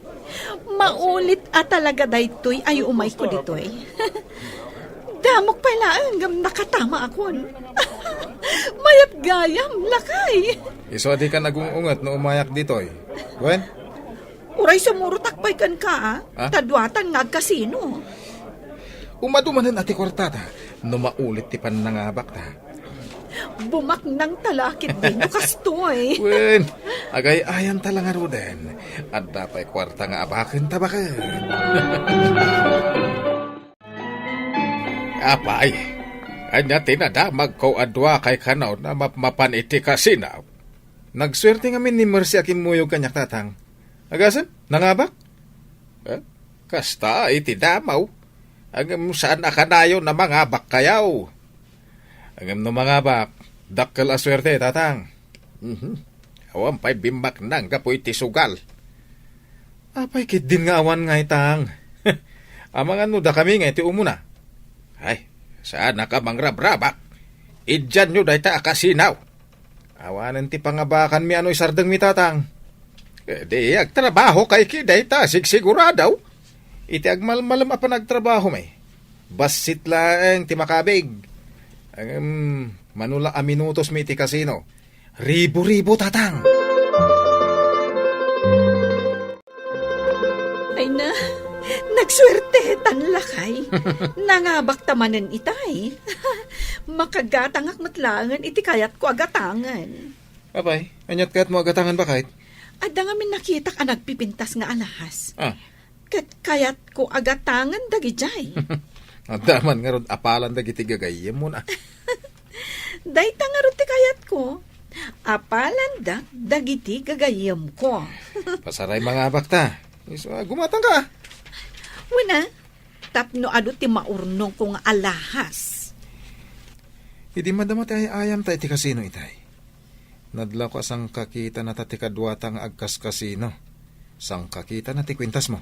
Maulit a talaga daytoy a umayko ditoy. Damok pay laeng ngem nakatamaakon. Mayat gayam, lakay. Isu a dika nagung-unget no umayak ditoy. Wen? Uray sumurotak pay kenka, a? Ah? Ta duatan nga agkasino. Umadu manen a ti kuartata, no maulit ti pannangabakta. Bumaknangta la ketdi no kastoy. Wen, agay-ayanta la ngaruden. Adda pay kuarta nga abakenta baket. Apay, ania ti nadamagko a duakay kano a mapmapan iti kasino? Nagsuerte ngamin ni Mercy a kimmuyog kaniak, Tatang. Agasem, nangabak? Eh, kasta iti damaw. Ngem saan a kanayon a mangabakkayo. Ngem no mangabak, dakkel a suerte, Tatang. Mhm. Awan pay bimmaknang gapu iti sugal. Apay ketdin nga awan ngay, Tang? Amangan no dakami nga iti umuna. Ay, saanak a mangrabrabak. Idianyo dayta a kasino. Awanen ti pangabakanmi a no isardengmi, Tatang. Eh, di agtrabaho kay ki dayta, sigsigurado. Iti agmalmalem a panagtrabahomi, bassit laeng ti makabig. Ngem, mano la a minutosmi iti kasino, ribo-ribo, Tatang. Ay na, nagsuertetan lakay. Nangabakta manen itay. Makagatangak met laengen iti kayatko a gatangen. Apay, aniat kayatmo a gatangen, baket? Adda ngamin nakitak a nagpipintas nga alahas. Ah. Ket kayatko a gatangen dagidiay. Adda man ngarud apalan dagiti gagayyemmo na. Dayta ngarud ti kayatko. Apalandak dagiti gagayyemko. Pasaray mangabakta. Isu a, gumatangka. Wen a, tapno adu ti maurnongko nga alahas. Idi madama ti ay-ayamta iti kasino itay, nadlawko a sangkakitanata ti kaduata nga agkaskasino. Sangkakitanata ti kuentasmo.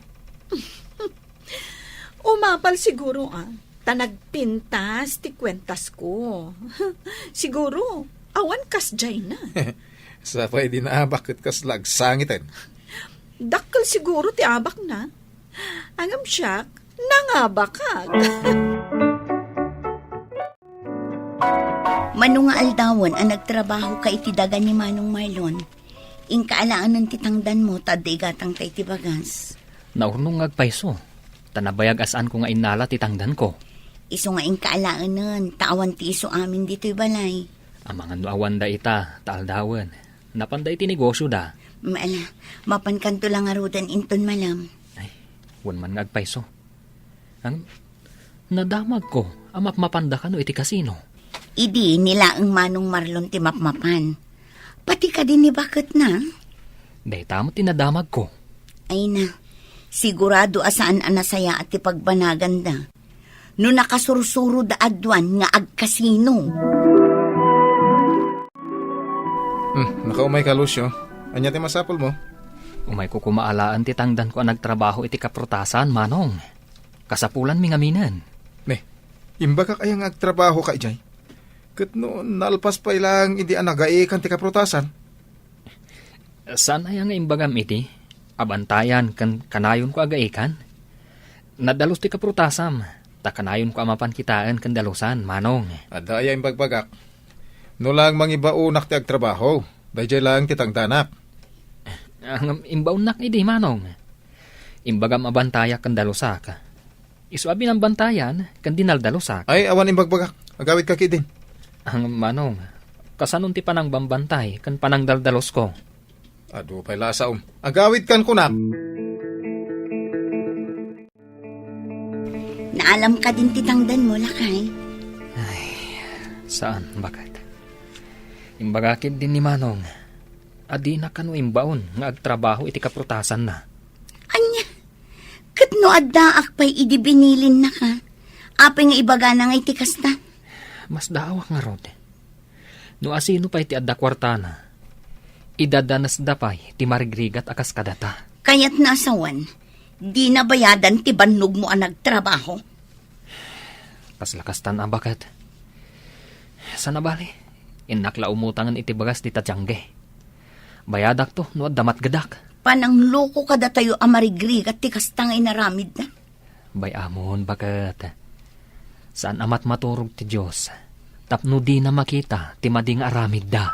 Umapal siguro, ah. Ta nagpintas ti kuentasko. Siguro, awan kasdiayna. Sapay di naabak ket kasla agsangiten. Dakkel siguro ti abakna. Ngem siak, nangabakak. Mano nga aldawen a nagtrabahoka iti daga ni Manong Marlon, inka alaenen ti tangdanmo ta adda igatangta iti bagas. Naurnong nga agpayso, ta nabayag a saanko nga innala ti tangdanko. Isu nga inka alaenen, ta awan ti isu amin ditoy balay. Amangan no awan da ita, ta aldawen. Napanda iti negosioda. Maala, mapankanto la ngaruden inton malem. Ay, wen man nga agpayso. Ang nadamagko a mapmapanda kano iti kasino. Idi ni laeng Manong Marlon ti mapmapan. Pati kadi ni baketna. Dayta met ti nadamagko. Ay na, sigurado a saan a nasayaat ti pagbanaganda. No nakasursuroda aduan nga agkasino. Hmm, nakaumay ka, Lucio. Ania ti masapulmo? Umayko koma alaen ti tangdanko a nagtrabaho iti kaprutasan, Manong. Kasapulanmi ngaminen. Ne, imbagak aya nga agtrabahoka idiay? Ket no nalpas pay laeng idi a nagaikan ti kaprutasan? Saan aya nga imbagam iti abantayan ken kanayonko a gaikan? Nadalus ti kaprutasan, ta kanayonko a mapan kitaen ken dalusan, Manong. Adda aya imbagbagak? No laeng mangibaonak ti agtrabaho, daydiay laeng ti tangdanak. Ngem imbaonnak idi, Manong. Imbagam a bantayak ken dalusak. Isu a binambantayan ken dinaldalusak. Ay, awan imbagbagak. Agawidka ketdin. Ang Manong, kasanon ti panangbambantay ken panangdaldalusko? Adu pay la a saom. Agawidkan kunak. Naalam kadin ti tangdanmo, lakay? Ay, saan, baket. Imbaga ketdin ni Manong a dina kano imbaon nga agtrabaho iti kaprutasanna. Ania? Ket no addaak pay idi binilinnaka, apay nga ibagana nga iti kasta? Masdaawak ngarud. No asino pay ti adda kuartana, idadanesda pay ti marigrigat a kas kadata. Kayatna a sawen, dina bayadan ti bannogmo a nagtrabaho. Kasla kastan a baket. Saan a bali, innak la umutangen iti bagas dita tiangge. Bayadakto no adda matgedak. Panangloko kadatayo a marigrigat ti kasta nga inaramidda. Bay-amon, baket. Saan a matmaturog ti Dios tapno dina makita ti madi nga aramidda.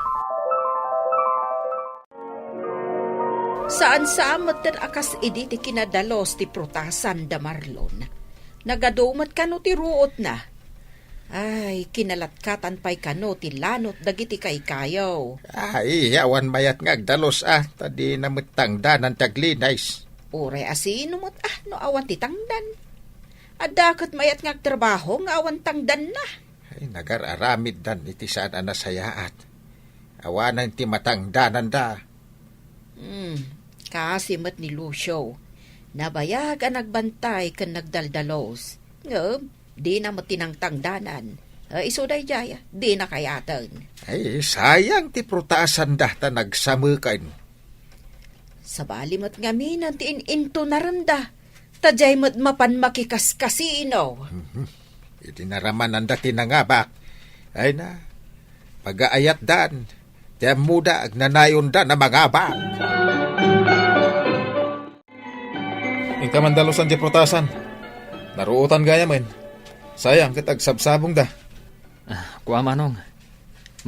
Saan-saan metten a kas idi ti kinadalus ti prutasan da Marlon. Nagadu met kano ti ruotna. Ay, kinalatkatan pay kano ti lanot dagiti kaykayo. Ay, awan mayat nga agdalus a, ta dina met tangdanan ti aglinis. Uray asino met a no awan ti tangdan. Adda ket mayat nga agtrabaho nga awan tangdanna. Ay, nagar-aramiddan iti saan a nasayaat. Awanen ti matangdananda. Hmm, kasi met ni Lucio. Nabayag a nagbantay ken nagdaldalos. Ngem, dina met tinangtangdanan. Eh, isu daydiay, dina kayaten. Ay, sayang ti prutasanda ta nagsameken. Sabali met ngamin ti in-intunarenda, ta diay met mapan makikaskasino. Mhm. Idi naramananda ti nangabak, ay na, pagaayatdan, ti ammoda agnanayonda a mangabak. Inka mandalusan diay prutasan. Naruotan gayamen. Sayang ket agsabsabongda. Ah, kua, Manong.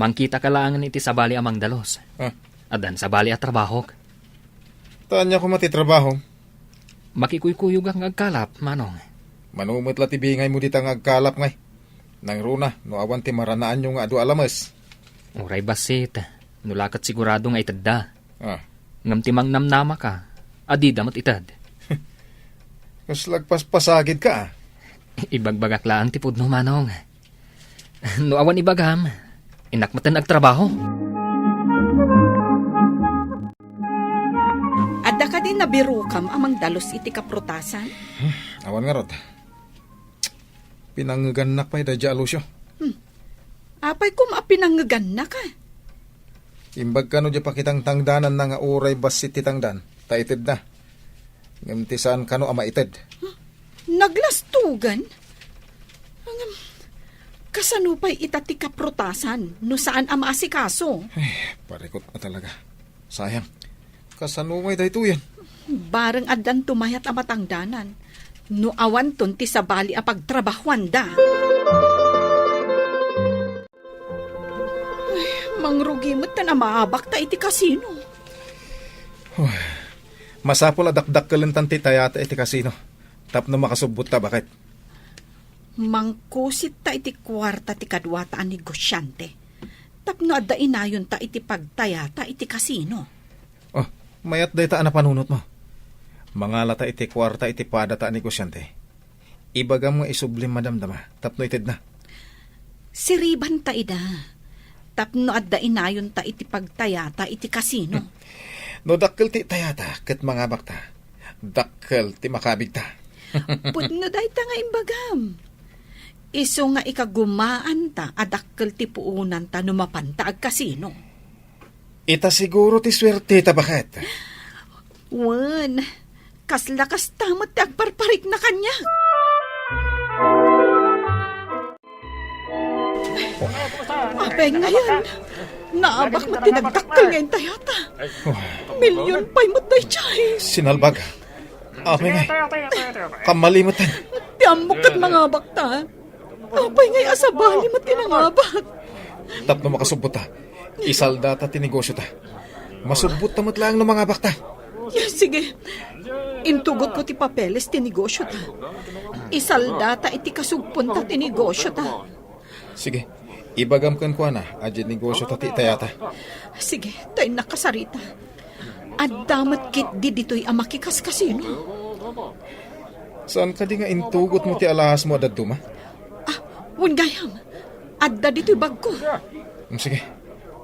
Mangkitaka laengen iti sabali a mangdalus. Ah. Addan sabali a trabahok. Ta ania koma ti trabahom? Makikuykuyogak nga agkalap, Manong. Mano met la ti bingaymo dita nga agkalap ngay? Nangruna, no awan ti maranaanyo nga adu a lames. Uray bassit, no la ket sigurado nga itedda. Ah. Ngem ti mangnamnamaka, a dida met ited. Kasla agpaspasagidka, ah. Ibagbagak laeng ti pudno, Manong. No awan ibagam, innak metten agtrabaho. Adda kadi nabirokam a mangdalus iti kaprutasan? Hmm, awan ngarud. Pinangngegannak pay daydiay a Lucio. Hmm. Apay koma a pinangngegannaka? Imbag kano diay pakitangtangdananna nga uray bassit ti tangdan, ta itedna. Ngem ti saan kano a maited. Naglastugan? Ngem, kasano pay ita ti kaprutasan no saan a maasikaso? Ay, parikot na talaga. Sayang. Kasano may daytoyen? Bareng addanto mayat a matangdanan no awanton ti sabali a pagtrabahuanda. Ay, mangrugi met ta a maabakta iti kasino. Huh. Masapul a dakdakkelentan ti tayata iti kasino tapno makasubbotta, baket. Mangkusitta iti kuarta ti kaduata a negosiante tapno adda inayonta iti pagtayata iti kasino. Oh, mayat dayta a napanunotmo. Mangalata iti kuarta iti padata a negosiante. Ibagam nga isublim madamdama tapno itedna. Siribanta ida tapno adda inayonta iti pagtayata iti kasino. No dakkel ti tayata ket mangabakta, dakkel ti makabigta. Pudno dayta nga imbagam. Isu nga ikagumaanta a dakkel ti puonanta no mapanta agkasino. Ita siguro ti suerteta, baket. Wen, kasla kasta met ti agparparikna kaniak. Apay ngayen, naabak met ti nagdakkel nga intayata. Million pay met daydiay. Sinalbag. Apay ngay, kamali met. Ti ammok ket mangabakta. Apay ngay a sabali met ti nangabak? Tapno makasubbotta, isaldata ti negosiota. Masubbotta met laeng no mangabakta. Ya, sige. Intugotko ti papeles ti negosiota. Isaldata iti kasugponta ti negosiota. Sige, ibagam kenkuana a diay negosiota ti itayata. Sige, ta innak kasarita. Adda met ketdi ditoy a makikaskasino. Saan kadi nga intugotmo ti alahasmo a dadduma? Ah, wen gayam. Adda ditoy bagko. Mm, sige.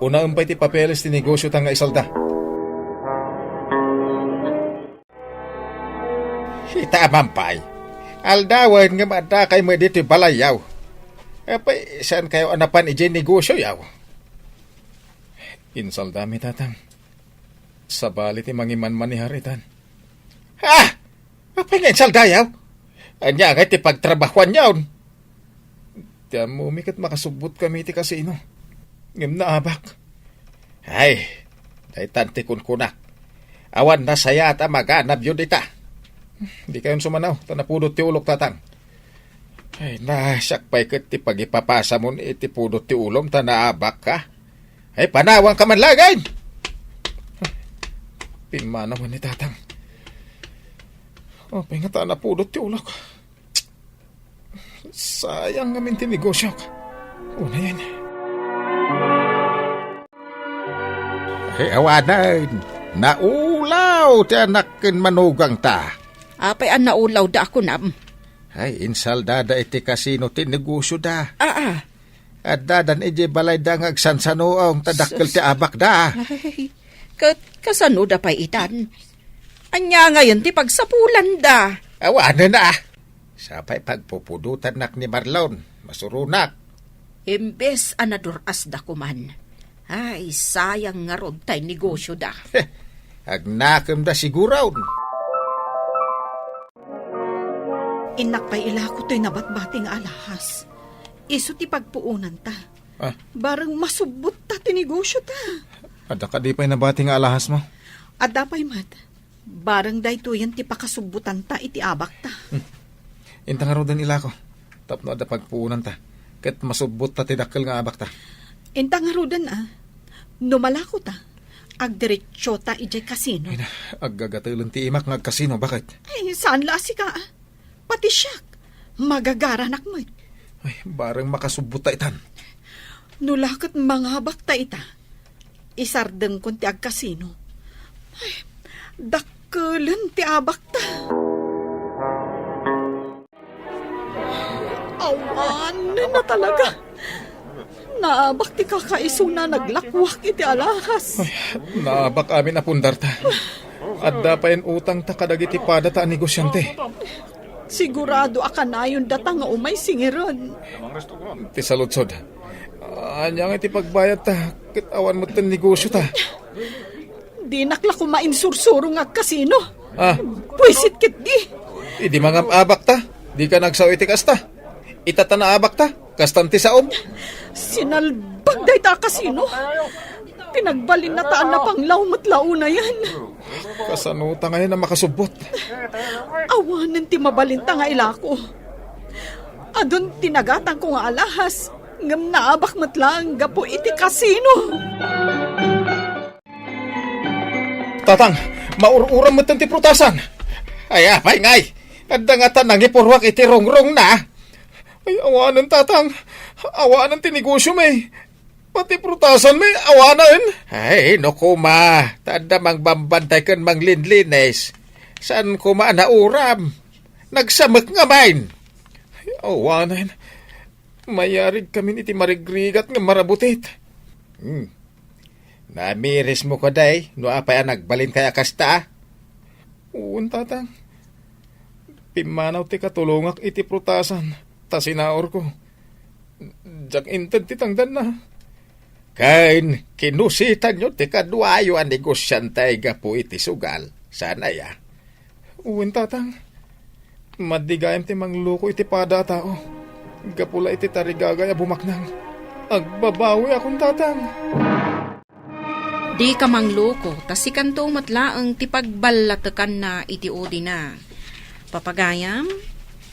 Unaem pay ti papeles ti negosiota nga isalda. Ita a mampay. Aldawen nga maadakay met ditoy balayyaw. Apay, saankayo a napan idiay negosioyaw? Insaldami, Tatang. Sabali ti mangimanmanihar itan. Ha? Apay nga insaldayaw? Ania ngay ti pagtrabahuanyon? Ti ammomi ket makasubbot kami iti kasino. Ngem naabak. Ay, daytan ti kunkunak. Awan nasayaat a maganabyo dita. Dikayon sumanaw, ta napudot ti ulok, Tatang. Ay, na, siak pay ket ti pagipapasamon iti pudot ti ulom ta naabakka. Ay, panawanka man laeng! Pimmanawen ni Tatang. Apay ngata a napudot ti ulok? Sayang ngamin ti negosiok. Unayen. Ay, awanen. Naulaw ti anak ken manugangta. Apay a naulawda a kunam? Ay, insaldada iti kasino ti negosioda. Aa. Addadan idiay balayda nga agsansanuong ta dakkel ti abakda. Ay, ket kasanoda pay itan? Ania ngayen ti pagsapulanda? Awanen a. Sapay pagpupudotannak ni Marlon, masuronak. Imbes a nadur-asda koman. Ay, sayang ngarud tay negosioda. Agnakemda siguron. Innak pay ilako toy nabatbati nga alahas. Isu ti pagpuonanta. Ah. Bareng masubbotta ti negosiota. Adda kadi pay nabati nga alahasmo? Adda pay met. Bareng daytoyen ti pakasubbotanta iti abakta. Hmm. Inta ngaruden ilako, tapno adda pagpuonanta, ket masubbotta ti dakkel nga abakta. Inta ngaruden a, no malakota, agdiretsota idiay kasino. Ay na, aggagatelen ti imak nga agkasino, baket. Ay, saan la a sika a. Pati siak, magagaranak met. Ay, bareng makasubbotta itan. No la ket mangabakta ita, isardengkon ti agkasino. Ay, dakkelen ti abakta. Awanen a talaga. Naabak ti kakaisuna naglakwak iti alahas. Ay, naabak amin a pundarta. Adda payen utangta kadagiti padata a negosiante. Sigurado a kanayon data nga umay singiren. Ti saludsod. Ania nga iti pagbayadta, ket awan met ti negosiota? Dinak la koma insursuro nga agkasino. Ah. Buisit ketdi. Idi mangab-abakta, dika nagsao iti kasta. Ita ta naabakta, kastan ti saom. Sinalbag dayta a kasino. Pinagbalinna ta a napanglaw met la unayen. Kasanota ngayen a makasubbot? Awanen ti mabalinta nga ilako. Adun ti nagatangko nga alahas, ngem naabak met laeng gapu iti kasino. Tatang, maur-uram metten ti prutasan. Ay, apay ngay? Adda ngata nangipurruak iti rungrongna. Ay, awanen, Tatang. Awanen ti negosiom. Pati prutasanmi, awanen. Ay, no koma, ta adda mangbambantay ken manglinlinis. Saan koma a nauram? Nagsamek ngamin. Ay, awanen. Mayarigkamin iti marigrigat nga marabutit. Hmm. Namirismo kadi, no apay a nagbalinkayo a kasta? Wen, Tatang. Pimmanaw ti katulongak iti prutasan, ta sinaurko. Diak inted ti tangdanna. Ken kinusitanyo ti kaduayo a negosiante gapu iti sugal, saan aya? Wen, Tatang. Madi gayam ti mangloko iti pada a tao. Gapu la iti tarigagay a bumaknang. Agbabawiakon, Tatang. Dika mangloko, ta sikanto met laeng ti pagballatekanna iti udina. Papagayam,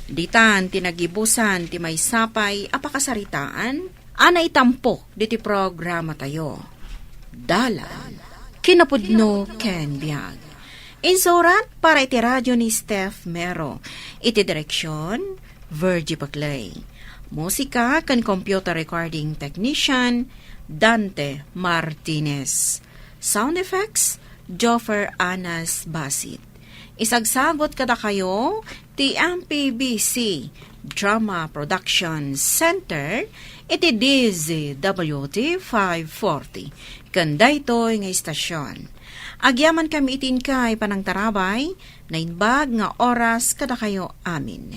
ditan ti nagibusan ti maysa pay a pakasaritaan a naitampo diti programatayo. Dalan, kinapudno ken biag. Insurat para iti radio ni Steph Mero. Iti direksion, Virgie Paclay. Musika ken computer recording technician, Dante Martinez. Sound effects, Joffer Anas Basit. Isagsagut kadakayo ti M P B C Drama Production Center iti D Z W T five forty. Ken daytoy nga istasyon. Agyamankami iti inkay panangtarabay, naimbag nga oras kadakayo amin.